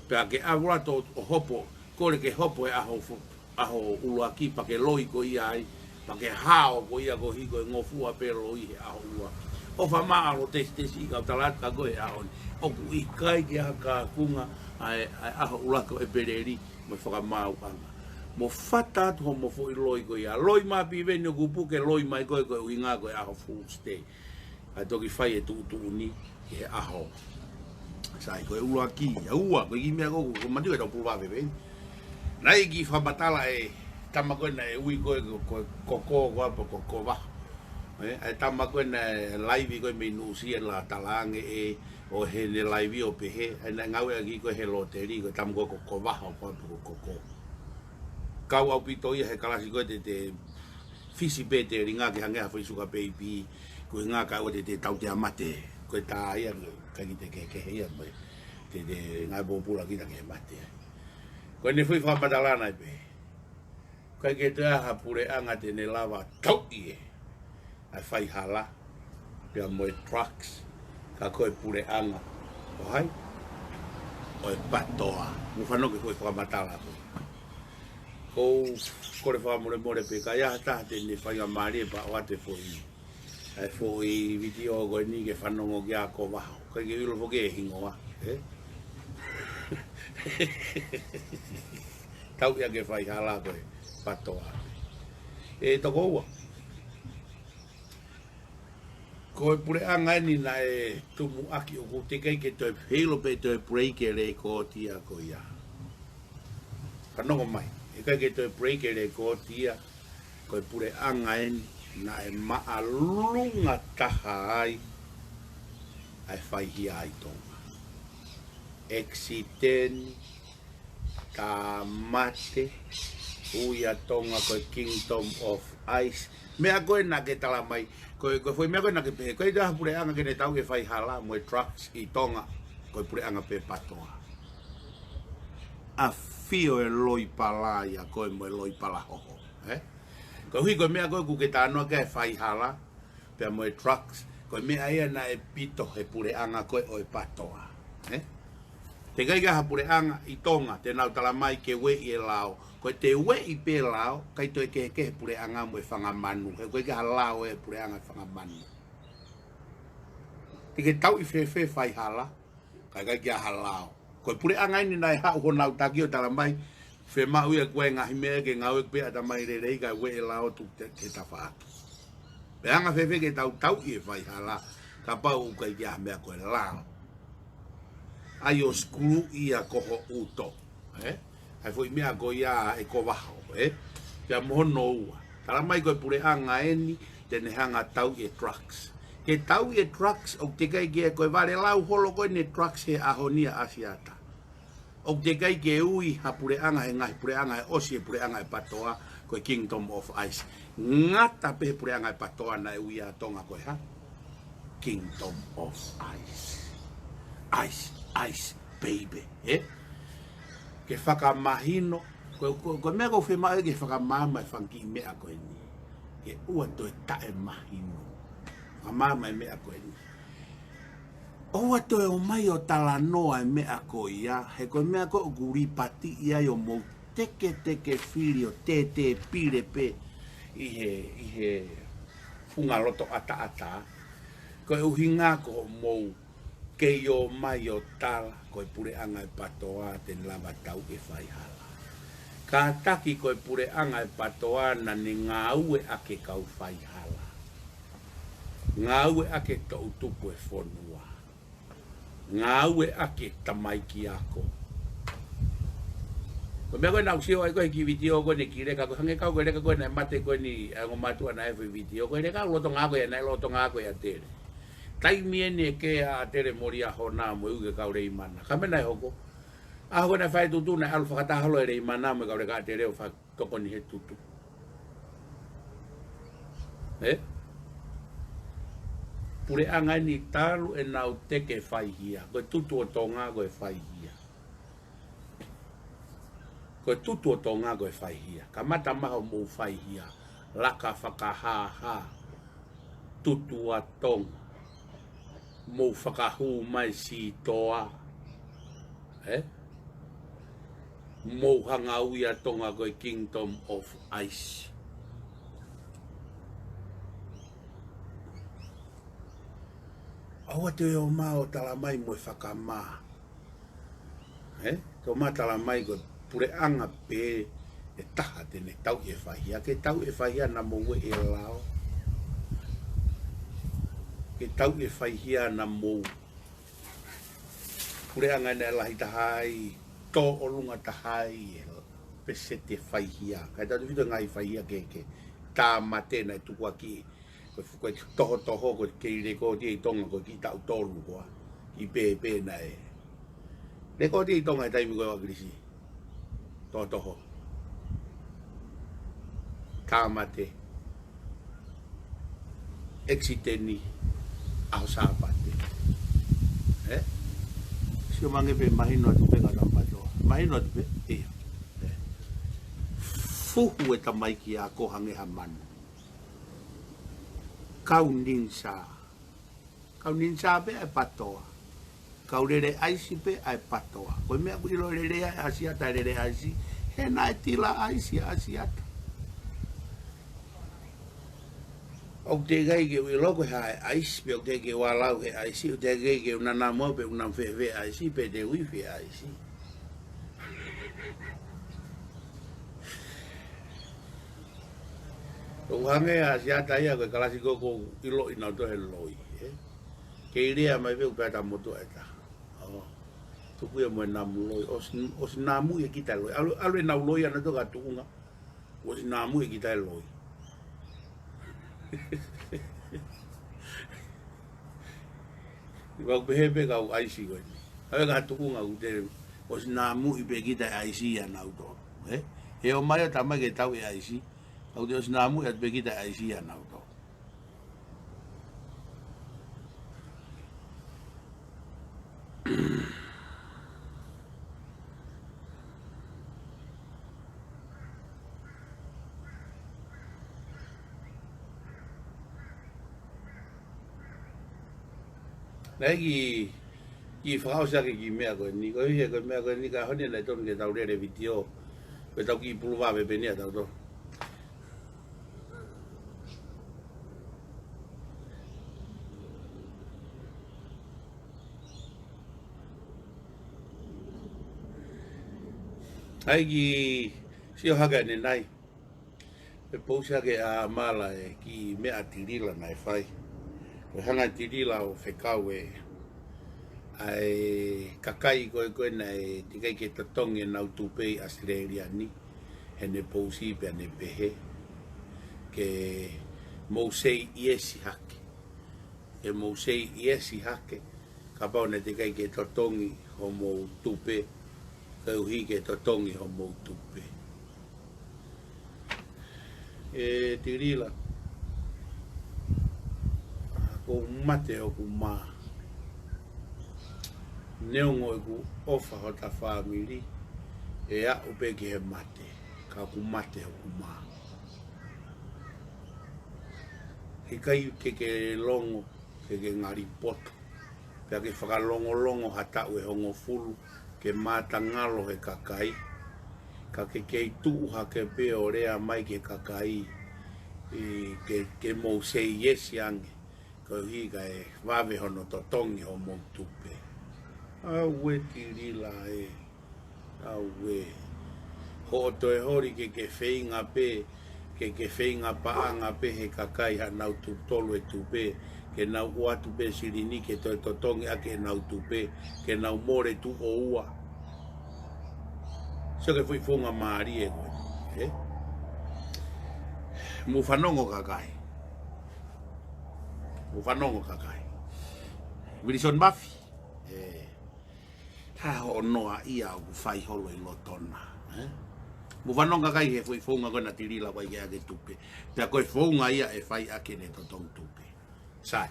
Pea ke ʻalu atu ʻo hopo, kole ke hopo he ʻaho fo-, ʻaho ʻuluaki pea ke loi koe ia ai, pea ke hao koe ia koeʻuhi ko e ngofua pē loi he ʻaho ʻuluaki. ʻOfa mālō Tesitesi, ka u tala atu kia koe he ʻaho ni. ʻOku ʻikai ke ha kaunga ʻa e, ʻa e ʻaho ʻuluaki ʻo ʻEpeleli mo e fakamaauʻanga. Mo fata atu hoʻomo foʻi loi ko ia. Loi mai pē veni ʻoku puke loi mai ko e, ko e ʻuhinga ko e ʻaho Fool's Day. ʻA e toki fai e tuʻutuʻuni ki he ʻaho Saiʻi, ko e ʻuluaki, ʻa ua, ko e kiʻi meʻa ko, ko matu e tau pulu vave veni. Naʻe kiʻi fakamatala e tama ko ē naʻe ui ko e, ko, ko, ko, ko, ko, ko, ko Vaho. ʻE, ʻa e tama ko ē naʻe laivi ko ē mei Nuʻusila talaange ʻe, ʻo heʻene laivi ʻo pehē, ʻa e naʻe ngāueʻaki ko ē he loteli, ko e tama ko, ko, ko Vaho, ko, ko, ko, ko. Kau ʻaupito ia he kalasi ko ē te, te fisi pē te ringa ke hangē ha foʻi suka peipi, ko e ngā ka ua te, te tau te amate, ko e tā ia, ka ki te kehekehe ia, mo e te, te ngāue pōpula kita ke mate ai. Ko ʻene foʻi fakamatala naʻe pehē, ʻikai ke toe ʻi ai ha puleʻanga te ne lava tauʻi ʻe ʻa e faihala, pea mo e drugs, ka ko e puleʻanga ʻo hai? ʻO e PATOA. Mou fanongo ki he foʻi fakamatala ko ē. Ko, kole fakamolemole pē ka ʻi ai ha taha te ne faingamālie pea ʻoatu e foʻi, ʻa e foʻi vitiō ko eni ke fanongo ki ai ko Vaho. ʻIkai ke u ʻilo foki e hingoa, ē? Tauʻi ʻaki e faihala ko e PATOA. ʻE toko ua. Ko e puleʻanga eni naʻe tumuʻaki ʻoku teʻeki ai ke toe feilo pē toe break e lēkooti ia ko ia. Fanongo mai, ʻikai ke toe break e lēkooti ia, ko e puleʻanga eni naʻe māʻolunga taha ai ʻa e faihia ʻi Tonga. Accident, tāmate, ui ʻa Tonga ko e Kingdom of Ice. Meʻa ko ē naʻa ke tala mai, ko e, ko e foʻi meʻa ko ē naʻa ke pehē, ʻikai toe ʻi ai ha puleʻanga ke ne tauʻi e faihala mo e drugs ʻi Tonga, ko e puleʻanga pē PATOA. ʻAfio e loi pala ia ko ē mo e loi pala hoho, ē? Koeʻuhi ko e meʻa ko ē ʻoku ke talanoa ki ai e faihala, pea mo e drugs, ko e meʻa ia naʻe pito he puleʻanga ko ē ʻo e PATOA, ē? Teʻeki ai ke ʻi ai ha puleʻanga ʻi Tonga te nau tala mai ke ueʻi e lao. Ko e te ueʻi pē lao, ʻikai toe kehekehe puleʻanga mo e fanga manu. He ʻoku ʻikai ke ʻi ai ha lao ʻe puleʻanga fanga manu. Te ke tauʻi fēfē faihala, ka ʻikai ke ʻi ai ha lao. Ko e puleʻanga eni naʻe haʻu honau taki ʻo tala mai, fiemaʻu ia ko e ngaahi meʻa ke ngāueʻaki pē ʻatamai lelei kae ueʻi e lao tuku ki he tafaʻaki. Pea anga fēfē ke tau tauʻi e faihala, kapau ʻoku ʻikai ke ʻi ai ha meʻa ko e lao. ʻAi ʻo sikuluʻi ia ko ho ʻuto, ē? ʻA e foʻi meʻa ko ia ʻe ko Vaho, ē? Pea mo hono ua. Tala mai ko e puleʻanga eni, te ne hanga tauʻi e drugs. Ke tauʻi e drugs, ʻoku teʻeki ai ke ko e vale lau holo ko eni e drugs he ʻaho ni ʻa ʻAsiata. ʻOku teʻeki ai ke ui ha puleʻanga he ngaahi puleʻanga ʻe ʻosi e puleʻanga ʻe PATOA, ko e Kingdom of Ice. Ngata pē he puleʻanga ʻe PATOA naʻe ui ʻa Tonga ko e hā? Kingdom of Ice. Ice, ice, baby, ē? Ke fakamahino, ko, ko, ko e meʻa ʻoku ou fiemaʻu ke fakamaama e fanga kiʻi meʻa ko eni. Ke ʻoua toe taʻemahino. Fakamaama e meʻa ko eni. ʻOua toe ō mai ʻo talanoa e meʻa ko ia, he ko e meʻa ko ē ʻoku lipati ia ʻo mou teketeke fili ʻo tētē pile pē ʻi he, ʻi he funga loto ʻataʻatā. Ko e ʻuhinga ko hoʻomou kei ō mai ʻo tala, ko e puleʻanga ʻe PATOA te ne lava tauʻi e faihala. Kātaki ko e puleʻanga ʻe PATOA naʻa ne ngāueʻaki e kau faihala. Ngāueʻaki e toʻutupu e fonua. Ngāueʻaki e tamaiki ako. Ko e meʻa ko ē naʻa ku sio ai ko ē he kiʻi vitiō ko eni ki Leka, ko e hangē kau ko e Leka ko ē naʻe mate ko eni, ʻa e ongo mātuʻa naʻe foʻi vitiō. Ko e Leka lolotonga ako ia, naʻe lolotonga ako ia ʻa Tele. Taimi eni ʻe kē ʻa Tele Moliahona mo e ui ki he kau Leimana. Ka ko e meʻa naʻe hoko, ʻaho ko ē naʻe fai e tutu naʻe ʻalu fakataha holo ʻa Leimana mo e kau Leka ʻa Tele ʻo fakatokoni he tutu. Ē? Puleʻanga eni talu ʻenau teke faihia. Ko e tutu ʻo Tonga ko e faihia. Ko e tutu ʻo Tonga ko e faihia. Kamata mai hoʻomou faihia. Laka fakahāhā. Tutu ʻa Tonga. Mou fakahū mai sitoa. Ē? Mou hanga ui ʻa Tonga ko e Kingdom of Ice. ʻOua te ō mai ʻo tala mai mo e fakamā. Ē? Te ō mai tala mai ko e puleʻanga pē ʻe taha te ne tauʻi e faihia, ke tauʻi e faihia naʻa mou ʻe lao. Ke tauʻi e faihia naʻa mou puleʻanga naʻe lahi taha ai, tōʻolunga taha ai e peseti e faihia. Kae tautefito e ngaahi faihia kehekehe. Tāmate naʻe tukuakiʻi. Ko e fu-, ko e tohotoho, ko e kei lekooti ʻi Tonga, ko e kiʻi taʻu tolu koā. Kiʻi pēpē naʻe lekooti ʻi Tonga he taimi ko ē ʻo ʻAkilisi. Tohotoho. Tāmate. ʻEkisiteni. ʻAho Sāpate. Ē? Sio mai ange pē mahino atu pē ka tampatoa. Mahino atu pē. ʻIo. Ē. Fuhu e tamaiki ako hangē ha manu. Kau ninja. Kau ninja pē ʻa e patoa. Kau lele ʻaisi pē ʻa e patoa. Ko e meʻa ʻoku ʻilo lelei ai ʻa Siata e lele ʻaisi, he naʻe tila ʻaisi ʻa Siata. ʻOku teʻeki ai ke u ʻilo ko e hā e ʻaisi, pe ʻoku teʻeki ke u ʻalu au he ʻaisi, ʻoku teʻeki ke u nanamu au pe ʻoku namu fēfē ʻaisi, pe te u ifi ʻaisi. ʻOku hangē ʻa Siata ia ko e kalasi ko ē ʻoku ʻiloʻi nautolu he loi, ē? Kei lea mai pē ʻoku pehē ʻa e motuʻa ʻe taha. ʻO tuku ia mo e namu loi, ʻosi, ʻosi namuʻi ʻe kita e loi. ʻAlu, ʻalu e nau loi ʻa nautolu ki tuʻunga. ʻOsi namuʻi ʻe kita e loi. ʻOku pehē pē kau ʻaisi ko eni. ʻAve ka tuʻunga ʻoku te ʻosi namuʻi pē kita e ʻaisi ʻa nautolu. Ē? He ʻomai ʻo tala mai ke tauʻi e ʻaisi. ʻOku te ʻosi namuʻi atu pē kita e ʻaisi ʻa nautolu. Naʻe kiʻi, kiʻi fakaʻosi ake kiʻi meʻa ko eni, ko e hā ko e meʻa ko eni ka honi naʻe tonu ke tau lele vitiō, ko e tau kiʻi pulu vave pē eni ʻa tautolu. ʻAi kiʻi sio hake ʻanenai. ʻE pousi hake ʻa Mala e kiʻi meʻa ʻa Tilila naʻe fai. Ko e hanga ʻe Tilila ʻo fekau e, ʻa e kakai ko ē ko ē naʻe teʻeki ai ke totongi ʻenau tupe ʻi ʻAositelēlia ni. Heʻene pousi pea ne pehē ke mou say yes hake. Ke mou say yes hake. Kapau naʻe teʻeki ai ke totongi hoʻomou tupe. Koeʻuhi ke totongi hoʻomou tupe. ʻE Tilila, kuo mate hoku mā. Neongo ʻeku ʻofa hota fāmili, ʻe aʻu pē ki he mate, ka kuo mate hoku mā. Heʻikai ke ke longo, ke ke ngali poto. Pea ke fakalongolongo ha taʻu ʻe hongofulu, ke mātangalo he kakai. Ka ke kei tuʻu hake pē ʻo lea mai ki he kakai, ʻi, ke, ke mou say yes ange. Koeʻuhi kae vave hono totongi hoʻomou tupe. Auē Tilila ē. Auē. Hoʻo toe holi ke ke feinga pē, ke ke feinga paʻanga pē he kakai haʻanau tupu tolu e tupe, ke nau ʻoatu pē silini ke toe totongi ʻaki ʻenau tupe, ke nau mole tuʻo ua. Sio ki he foʻi founga mālie ko ē, ē? Mou fanongo kakai. Mou fanongo kakai. Wilson Mafi. Ē. Taha hoʻo noaʻia ʻoku fai holo ʻi loto na, ē? Mou fanongo kakai he foʻi founga ko ē ʻa Tilila ʻoku ʻai ke ʻoatu e tupe. Pea ko e founga ia ʻe fai ʻaki ʻene totongi tupe. Sai.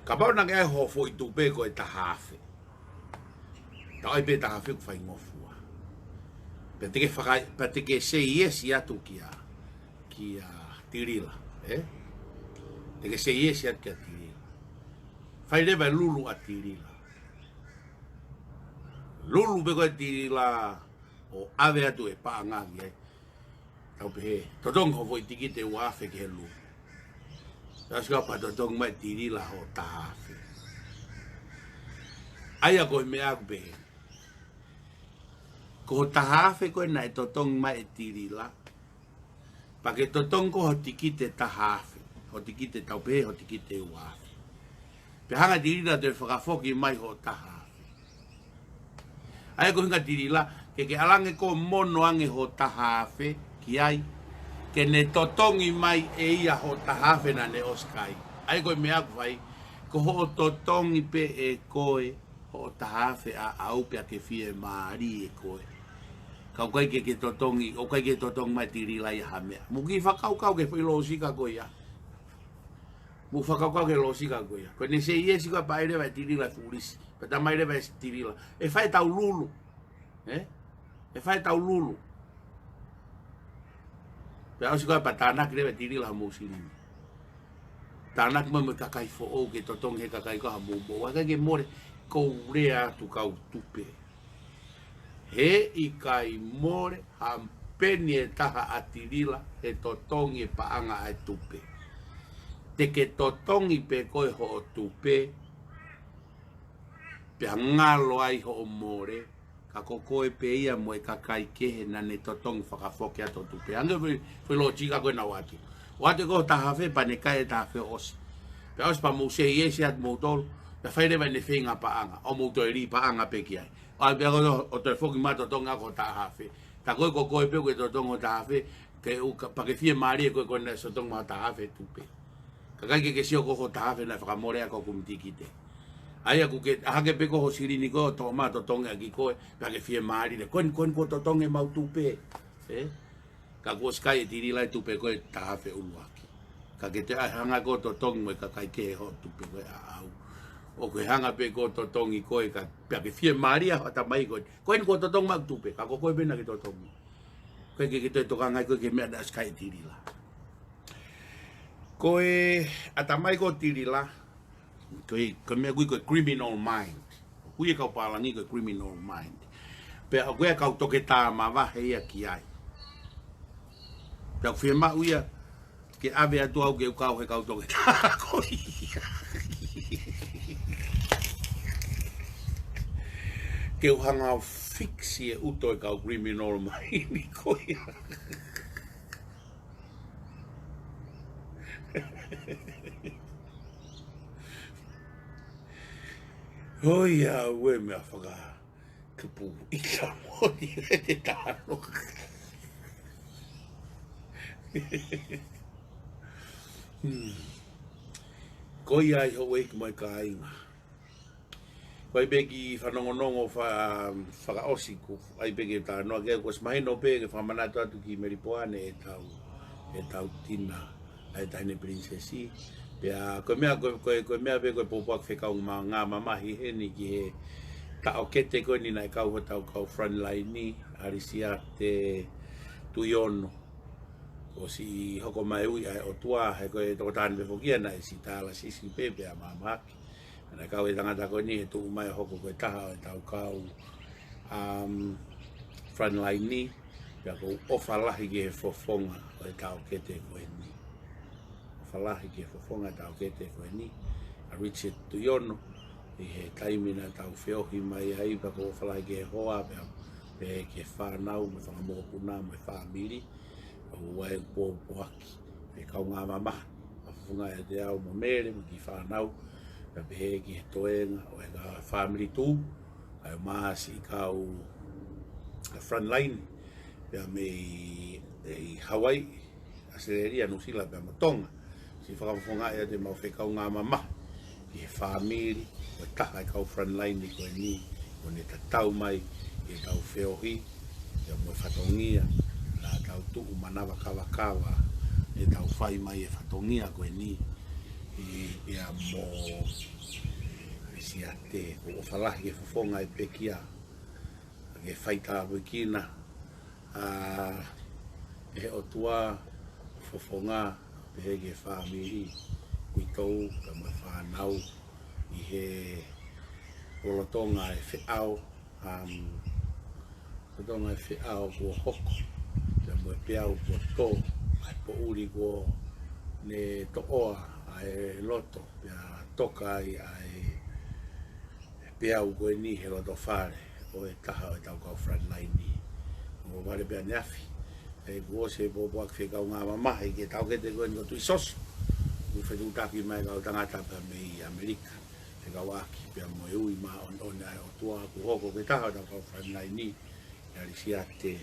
Kapau naʻa ke ʻai hoʻo foʻi tupe ko e taha afe. Tau ʻai pē taha afe ʻoku faingofua. Pea te ke faka-, pea te ke say yes atu kia, kia Tilila, ē? Te ke say yes atu kia Tilila. Fai leva e lulu ʻa Tilila. Lulu pē ko ē Tilila ʻo ʻave atu e paʻanga ki ai. Tau pehē, totongi hoʻo foʻi tikite ua afe ki he lulu. Tau sio pea totongi mai Tilila hoʻo taha afe. ʻA ia ko e meʻa ʻoku pehē. Ko ho taha afe ko ē naʻe totongi mai ʻe Tilila, pea ke totongi ko ē ho tikite taha afe, ho tikite tau pehē, ho tikite ua afe. Pea hanga ʻe Tilila ʻo toe fakafoki mai ho taha afe. ʻA ia ko e ʻuhinga Tilila, ke ke ʻalu ange ʻo mono ange ho taha afe ki ai, ke ne totongi mai ʻe ia ho taha afe naʻa ne ʻosi kai. ʻA ia ko e meʻa ʻoku fai, ko hoʻo totongi pē ʻe koe hoʻo taha afe ʻaʻau pea ke fiemālie koe. Ka ʻoku ʻikai ke ke totongi, ʻoku ʻikai ke totongi mai ʻe Tilila ia ha meʻa. Mou kiʻi fakakaukau ki he foʻi lōsika ko ia. Mou fakakaukau ki he lōsika ko ia. Ko ʻene say yes ko ē pea ʻai leva ʻe Tilila e fuʻu lisi. Pea talamai leva ʻe Tilila, ʻe fai ʻetau lulu. Ē? ʻE fai ʻetau lulu. Pea ʻosi ko ē pea tānaki leva ʻe Tilila hamou silini. Tānaki mai mo e kakai foʻou ke totongi he kakai ko ē hamou moʻua. ʻIkai ke mole, ʻoku ou lea atu kau tupe. He ʻikai mole ha peni ʻe taha ʻa Tilila he totongi e paʻanga ʻa e tupe. Te ke totongi pē koe hoʻo tupe, pea ngalo ai hoʻo mole, ka ko koe pē ia mo e kakai kehe naʻa ne totongi fakafoki atu ho tupe. Hangē ko e foʻi, foʻi lōsika ko ē naʻa ku ʻoatu. ʻOatu ko ē ho taha afe pea ne kai e taha afe ʻosi. Pea ʻosi pea mou say yes atu moutolu, pea fai leva ʻene feinga paʻanga, ʻo mou toe lī paʻanga pē ki ai. ʻA ia pea ko ē ʻo toe foki mai ʻo totongi ʻaki ho taha afe. Tā ko ē ko koe pē ʻoku ke totongi ho taha afe, ke u ka, pea ke fiemālie koe ko ē naʻe totongi mai ho taha afe tupe. Ka ʻikai ke ke sio ko ē ho taha afe naʻe fakamole ʻaki hoʻo kumi tikite. ʻA ia ʻoku ke ʻā hake pē ko ē ho silini ko ē ʻo toʻo mai ʻo totongi ʻaki koe, pea ke fiemālie. Ko eni, ko eni kuo totongi ʻemau tupe. Ē? Ka kuo ʻosi kai ʻe Tilila e tupe ko ē taha afe ʻuluaki. Ka ke toe ʻā hanga ko ē ʻo totongi mo e kakai kehe hoʻo tupe ko ē ʻaʻau. ʻOku ke hanga pē ko ē ʻo totongi koe ka, pea ke fiemālie ho ʻatamai ko ē. Ko eni kuo totongi mai hoku tupe, ka ko koe pē naʻa ke totongi. Ko e ke, ke toe tokanga ai ko ē ki he meʻa naʻe ʻosi kai ʻe Tilila. Ko e ʻatamai ko ē ʻo Tilila, ko e, ko e meʻa ʻoku ui ko e criminal mind. ʻOku ui ʻe kau pālangi ko e criminal mind. Pea ʻoku ʻi ai e kau toketā mavahe ia ki ai. Pea ʻoku fiemaʻu ia ke ʻave atu au ke u kau he kau toketā ko ia. Ke u hanga ʻo fix e ʻuto e kau criminal mind ko ia. Hoi, ʻa e meʻa faka- Kupu i ka moni e te tano. Hmm. Ko ia ai ho wake mai kāinga. Ko e pē kiʻi fanongonongo fa-, fakaʻosi ko ai pē ke tano ke kuo ʻosi mahino pē ke fakamanatu atu ki Melipoane ʻetau, ʻetau tina. ʻA e Taʻahine Pilinisesi. Pea ko e meʻa, ko e, ko e, ko e meʻa pē ko e pōpoaki fekau ma-, ngāue mamahi heni ki he taʻokete ko eni naʻe kau hotau kau frontline ni, ʻa Lisiate Tuiono. Kuo ʻosi hoko mai ui ʻa e ʻOtua, he ko e tokotaha ni pē foki ia naʻe ʻosi tālasisi pē pea mamahaki. Naʻe kau e tangata ko eni he tuʻu mai ʻo hoko ko e taha ʻo ʻetau kau, um, frontline ni, pea ʻoku ou ʻofa lahi ki he fofonga ʻo e taʻokete ko eni. ʻOfa lahi ki he fofonga ʻo e taʻokete ko eni, ʻa Richard Tuiono, ʻi he taimi naʻa tau feohi mai ai, pea ʻoku ou ʻofa lahi ki he hoa, pea pehē ki he fānau, mo e fanga mokopuna, mo e fāmili, ʻoku ʻi ai e pōpoaki fekau ngāue mamahi, ʻa e fofonga ʻiate au mo Mele, mo e kiʻi fānau, pea pehē ki he toenga ʻo e kau fāmili tuʻu, ʻa e masi kau frontline, pea mei, ʻi Hawaii, ʻAositelēlia, Nuʻusila, pea mo Tonga. Siʻi fakafofonga ʻiate mau fekau ngāue mamahi ki he fāmili, ko e taha e kau frontline ni ko eni, ʻoku ne tatau mai ʻi heʻetau feohi, pea mo e fatongia, naʻa tau tuʻu manava kavakava, ʻetau fai mai e fatongia ko eni, ʻi, pea mo Lisiate, ʻoku ou ʻofa lahi ki he fofonga e pekia, ke fai tāpuekina, ʻa, ʻe he ʻOtua, fofonga, pehē ki he fāmili, kuitou, pea mo e fānau, ʻi he lolotonga e feʻao, um, lolotonga e feʻao kuo hoko, pea mo e peau kuo tō, ʻa e poʻuli kuo ne toʻoa, ʻa e loto, pea toka ai, ʻa e peau ko eni he loto fale ʻo e taha ʻo ʻetau kau frontline ni. ʻO vale pea ne afi. ʻE kuo ʻosi e pōpoaki fekau ngā mamahi ke tau kete ko eni ko Tuʻisoso. Kuo fetuʻutaki mai kau tangata pea mei ʻAmelika. Fekauʻaki pea mo e ui māʻoniʻoni ʻa e ʻOtua kuo hoko ke taha ʻo tau kau fānau ni. ʻE Alisiate,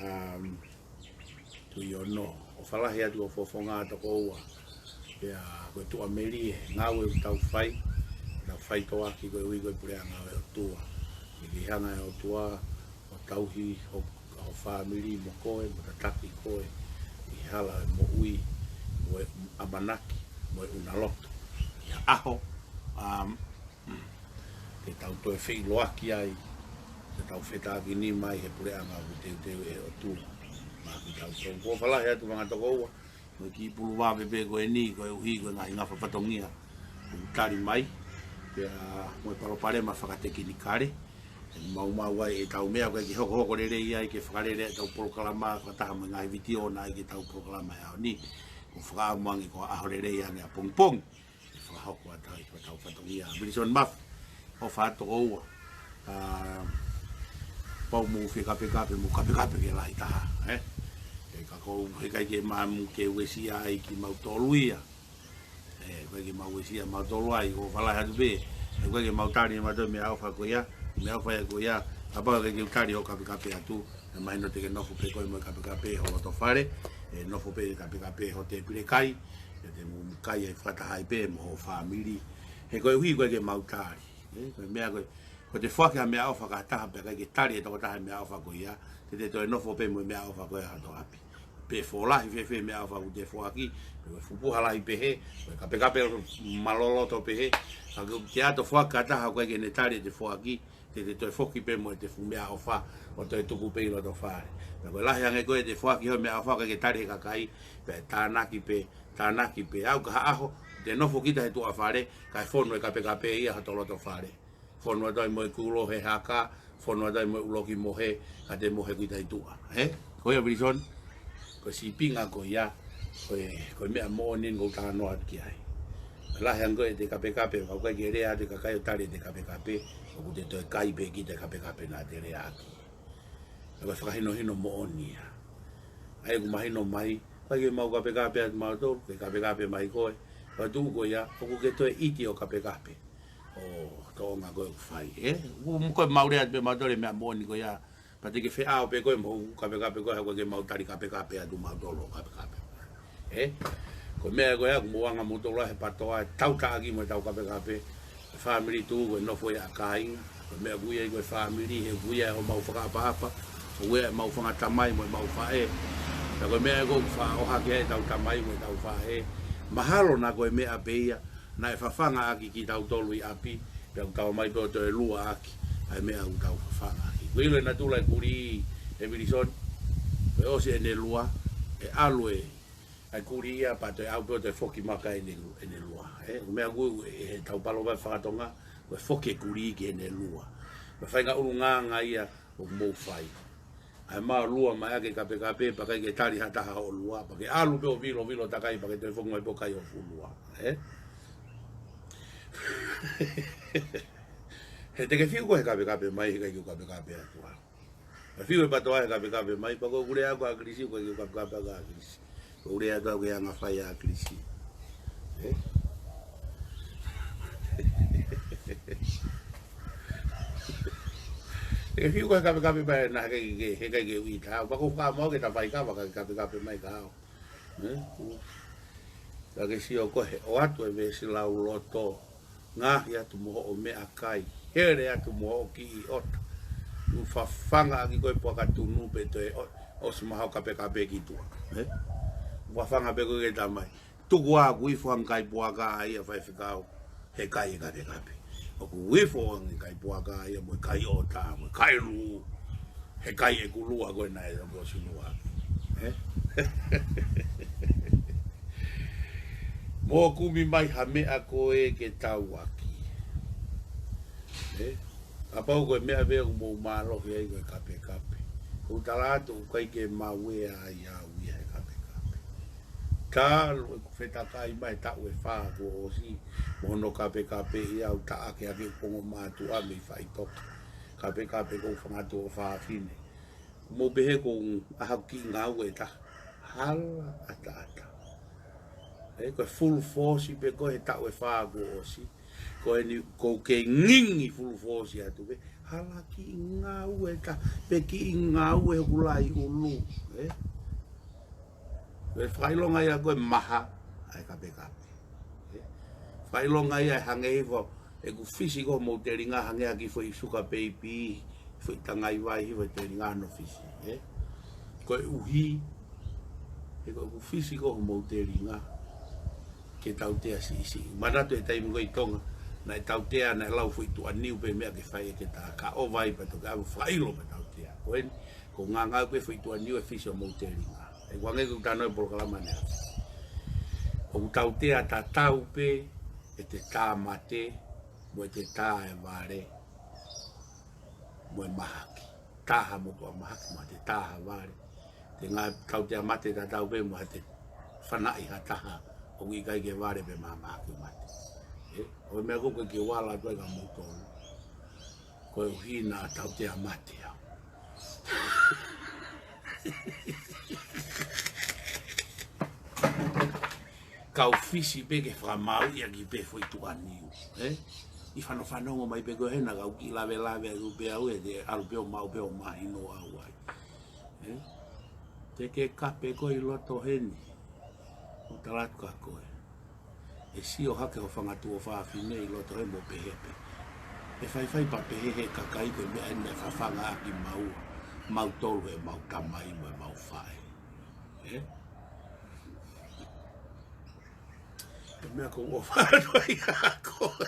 um, Tuʻiono. ʻOfa lahi atu ʻo fofonga tokoua. Pea ko e tuʻamelie, ngāue ʻoku tau fai, tau fai toʻaki koeʻuhi ko e puleʻanga ʻo e ʻOtua. ʻE ke hanga ʻe ʻOtua, ʻo tauhi, ʻo, ʻo fāmili mo koe, mo tataki koe, ʻi he hala ʻo e moʻui, mo e ʻamanaki, mo e unaloto. ʻI ha ʻaho, um, ke tau toe feʻiloaki ai, ke tau fetakinima ai he puleʻanga ʻoku teuteu ʻe ʻOtua. Maʻa kitautolu. Ko e ʻofa lahi atu fanga tokoua, mo e kiʻi puluvaʻe pē ko eni, koeʻuhi ko e ngaahi ngafa fatongia ʻoku tali mai, pea mo e palopalema fakatekinikale. ʻE maumau ai ʻetau meʻa ko e ke hokohoko lelei ai ke fakalele ʻetau polokalama fakataha mo e ngaahi vitiō naʻe ʻi heʻetau polokalama he ʻaho ni. ʻOku fakaʻamu ange ko e ʻaho lelei ange ʻapongipongi. ʻE fakahoko atu ai ko ʻetau fatongia. Wilson Mafi, ʻofa atu tokoua. ʻA, pau mou fie kapekape, mou kapekape ke lahi taha, ē? ʻE ka ʻoku heʻikai ke maʻamu ke uesia ai kimautolu ia. ʻE, ʻikai ke mau uesia mautolu ai, ʻofa lahi atu pē. ʻE, ʻikai ke mau tali mautolu meʻaʻofa ko ia, meʻaʻofa ia ko ia. Kapau ʻikai ke u tali hoʻo kapekape atu, ʻe mahino te ke nofo pē koe mo e kapekape ho loto fale, ʻe nofo pē kapekape ho tēpile kai, ʻe te mou kai ai fakataha ai pē mo ho fāmili. He koeʻuhi ʻikai ke mau tali. ʻE, ko e meʻa ko e, ko ʻete foaki ha meʻaʻofa ki ha taha pea ʻikai ke tali ʻe he tokotaha e meʻaʻofa ko ia, te te toe nofo pē mo e meʻaʻofa ko ia ʻi hoto ʻapi. Pe folahi fēfē meʻaʻofa ʻoku te foaki, pe ko e fuʻu puha lahi pehē, ko e kapekape maloloto pehē, ka ke ʻato foaki ki ha taha ʻoku ʻikai ke ne tali ʻete foaki, te te toe foki pē mo ʻete fuʻu meʻaʻofa, ʻo toe tuku pē ʻi loto fale. Pea ko e lahi ange ko ē ʻete foaki hoʻo meʻaʻofa ʻikai ke tali ʻe he kakai, pea tānaki pē, tānaki pē. ʻAu ka ha ʻaho, te nofo kita he tuʻa fale, kae fonu e kapekape ia hoto loto fale. Fonu atu ai mo e kulo he haka, fonu atu ai mo e ʻuloki mohe, ka te mohe kita ʻi tuʻa. Ē? Ko ia Wilson, ko e sīpinga ko ia, ko e, ko e meʻa moʻoni eni ʻoku ou talanoa atu ki ai. Lahi ange ko ē ʻete kapekape, ka ʻoku ʻikai ke lea atu e kakai ʻo tali ʻete kapekape, ʻoku te toe kai pē kita e kapekape naʻa te leaʻaki. Ko e fakahinohino moʻoni ia. ʻA ia ʻoku mahino mai, ʻikai ke mau kapekape atu mautolu, ke kapekape mai koe, ka tuʻu ko ia, ʻoku ke toe ʻiti ʻo kapekape. ʻO toʻonga ko ē ʻoku fai, ē? ʻOku, ko e mau lea atu pē mautolu e meʻa moʻoni ko ia, pea te ke feʻao pē koe mo hoʻo kapekape ko ē, he ʻoku ʻikai ke mau tali kapekape atu mautolu ʻo kapekape. Ē? Ko e meʻa ko ē ʻoku mou anga mautolu ʻa e patoa, ʻe tau taʻaki mo ʻetau kapekape, e fāmili tuʻu ko e nofo ia ʻa kāinga, ko e meʻa ʻoku ui ai ko e fāmili, he ʻoku ui ai homau fakaʻapaʻapa, ʻoku ui ai homau fanga tamai mo homau faʻē. Pea ko e meʻa ē ʻoku fakaʻohake ai ʻetau tamai mo ʻetau faʻē. Mahalo naʻa ko e meʻa pē ia, naʻe fafangaʻaki kitautolu ʻi ʻapi, pea ʻoku tau ō mai pē ʻo toe luaʻaki ʻa e meʻa ʻoku tau fafangaʻaki. Ko e ʻilo e natula e kulī, ʻe Wilson, ko e ʻosi ʻene lua, ʻe ʻalu e, ʻa e kulī ia pea toe ʻalu pē ʻo toe foki mai ki heʻene lu-, ʻene lua. Ē, ko e meʻa ʻoku ui ʻe heʻetau palopalema faka-Tonga, ko e foki e kulī ki heʻene lua. Ko e faʻahinga ʻulungaanga ia ʻoku mou fai. ʻAi mai ʻo lua mai ʻaki e kapekape, pea ʻikai ke tali ha taha hoʻo lua, pea ke ʻalu pē ʻo vilovilo takai, pea ke toe foki mai pē ʻo kai hoʻo fuʻu lua. Ē? He te ke fiu koe he kapekape mai, he ʻikai ke u kapekape atu au. Ka fiu e patoa he kapekape mai, pea ko ʻeku lea ko ē ʻa ʻAkilisi, ʻoku ʻikai ke u kapekape atu ʻa ʻAkilisi. Ko ʻeku lea atu au ki he anga fai ʻa ʻAkilisi. Ē? Te ke fiu koe he kapekape mai, naʻe ʻikai ke, he ʻikai ke u ʻita au. Pea ʻoku ou fakamālō ki he tafaʻaki kapekape mai kia au. Ē? Ka ke sio koe he ʻoatu e veesi lauloto, ngaohi atu mo hoʻo meʻakai, hele atu mo hoʻo kiʻi ʻota. ʻOku fafangaʻaki koe puaka tunu pea toe ʻo-, ʻosi mai hoʻo kapekape ki tuʻa. Ē? Fafanga pē koe ki he tamai. Tuku ā ʻoku ifo ange kai puaka ia faifekau, he kai e kapekape. ʻOku ifo ange kai puaka ia mo e kai ʻota, mo e kai lū. He kai ʻeku lua ko ē naʻe ʻoku ʻosi lua. Ē? Mou kumi mai ha meʻa ko ē ke tauaki. Ē? Kapau ko e meʻa pē ʻoku mou mālohi ai ko e kapekape. ʻOku ou tala atu ʻoku ʻikai ke mau ʻea ai au ia he kapekape. Talu ʻeku fetakai mai taʻu ʻe fā kuo ʻosi, mo hono kapekape ia ʻoku taʻaki ʻaki ʻeku ongo mātuʻa mei faʻitoka. Kapekape ko ʻeku fanga tuofāfine. Mou pehē ko e ʻaho kiʻi ngāue ʻe taha. Hala ʻataʻatā. ʻE, ko e full force pē ko e he taʻu ʻe fā kuo ʻosi. Ko eni ʻoku kei ngingi full force atu pē. Hala kiʻi ngāue ʻe taha. Pe kiʻi ngāue ʻoku lahi ʻulu. ʻE? Ko e fakaʻilonga ia ko e maha, ʻa e kapekape. ʻE? Fakaʻilonga ia ʻe hangē hifo, ʻeku fisi ko homou telinga hangē ha kiʻi foʻi suka peipi, foʻi tangai vai hifo e telinga hono fisi. ʻE? Koeʻuhi, he ko ʻeku fisi ko homou telinga, ke tautea siʻisiʻi. Manatu e taimi ko ē ʻi Tonga, naʻe tautea, naʻe lau foʻi tuʻaniu pē meʻa ke fai ʻe ke tā ka ʻova ai pea toki ʻave fakaʻilo pea tautea. Ko eni, ko e ngāngau pē foʻi tuʻaniu e fisi homou telinga. ʻE kuange ku tano e polokalama ʻanenai. ʻOku tautea tatau pē ʻete tā mate, mo ʻete tā e vale, mo e mahaki. Tā ha motuʻa mahaki mo ʻete tā ha vale. Te ngā tautea mate tatau pē mo ʻete fanaʻi ha taha ʻoku ʻikai ke vale pē mo e mahaki mate. ʻE, ʻo e meʻa ko ē ke vala atu ai kia moutolu. Koeʻuhi naʻa tautea mate au. Kau fisi pē ke fakamāuʻi ʻaki pē foʻi tuʻaniu, ʻe? ʻI fanofanongo mai pē ko ē hena kau kiʻi lavelave atu pē au ʻe te ʻalu pē ʻo maʻu pē ʻo mahino au ai. ʻE? Te ke kape ko ē ʻi loto heni. ʻO tala atu kia koe. ʻE sio hake ho fanga tuofāfine ʻi loto he mo pehē pē. ʻE faifai pea pehē he kakai ko e meʻa eni naʻe fafanga ʻaki maua, mautolu he mau tamai mo e mau faʻē. ʻE? Ko e meʻa ko ʻofa atu ai kia koe.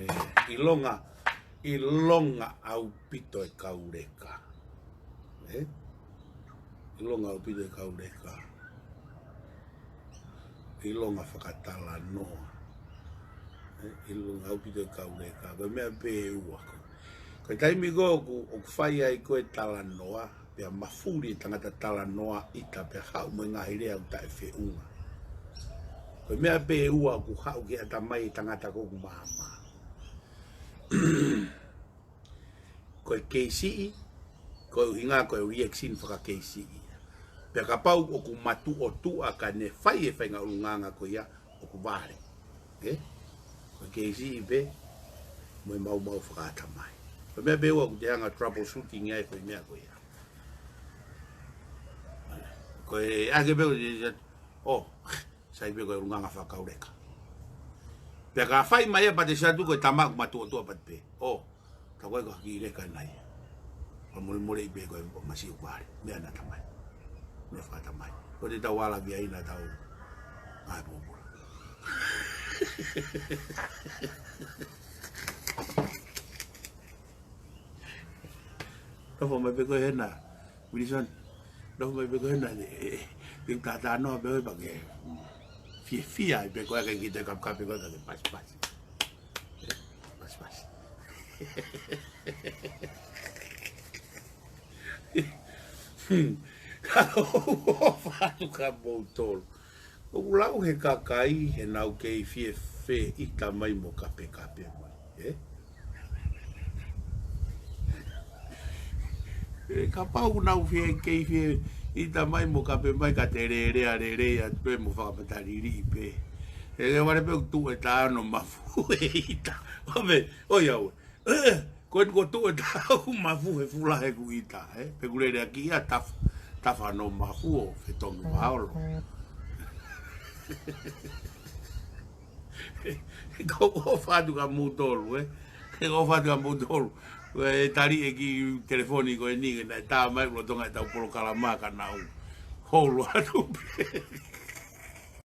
ʻE, ʻilonga, ʻilonga ʻaupito e kau leka. ʻE? ʻIlonga ʻaupito e kau leka. ʻIlonga fakatalanoa. ʻE? ʻIlonga ʻaupito e kau leka. Ko e meʻa pē ʻe ua ko. Ko e taimi ko ē ʻoku, ʻoku fai ai ko e talanoa, pea mafuli e tangata talanoa ʻita pea haʻu mo e ngaahi lea ʻoku taʻefeʻunga. Ko e meʻa pē ʻe ua ʻoku haʻu ki he ʻatamai e tangata ko ē ʻoku maama. Ko e kei siʻi, ko e ʻuhinga ko e reaction fakakeisiʻi. Pea kapau ʻoku matuʻotuʻa ka ne fai e faʻahinga ʻulungaanga ko ia, ʻoku vale. ʻE? Ko e kei siʻi pē, mo e maumau fakaʻatamai. Ko e meʻa pē ʻe ua ʻoku te hanga troubleshooting ai ko e meʻa ko ia. Ko e ake pē ʻo te, ʻo, sai pē ko e ʻulungaanga fakakauleka. Pea ka fai mai ia pea te sio atu ko e tama ʻoku matuʻotuʻa pea te pehē. ʻO, tā ko e ko e kiʻi leka nai. ʻO molemoleʻi pē ko e masiʻi ʻoku vale. Meʻa naʻa tamai. Meʻa fakatamai. Ko ʻetau ala via ina tau. Ngaahi pōpula. Nofo mai pē ko ē hena. Wilson, nofo mai pē ko ē hena, ʻe, ʻe, ʻe, te u tātānoa pē ʻo pake. Fiefia ai pē ko ē ke kiʻi kapekape ko ē ke pasipasi. Pasipasi. Ka ʻoku ou ʻofa atu kia moutolu. ʻOku lau he kakai, he nau kei fie feʻita mai mo kapekape mai, ʻe? ʻE, kapau ʻoku nau fie kei fie ʻita mai mo kape mai ka te lelea lelei atu pē mo fakamataliliʻi pē. ʻE, ke vale pē ʻoku tuʻu e tā hono mafu he ʻita. ʻO pē, ʻoi au. ʻE, ko eni ko e tuʻu e tā hoku mafu he fula heʻeku ʻita, ʻe? Pea ʻoku lele ʻaki ia tafa, tafa hono mafu ʻo fetongi vaolo. Ko ʻoku ou ʻofa atu kia moutolu, ʻe? Ko ʻoku ou ʻofa atu kia moutolu. ʻE tali e kiʻi telefoni ko eni, ke naʻe tā mai lolotonga ʻetau polokalama ka nau holo atu pē.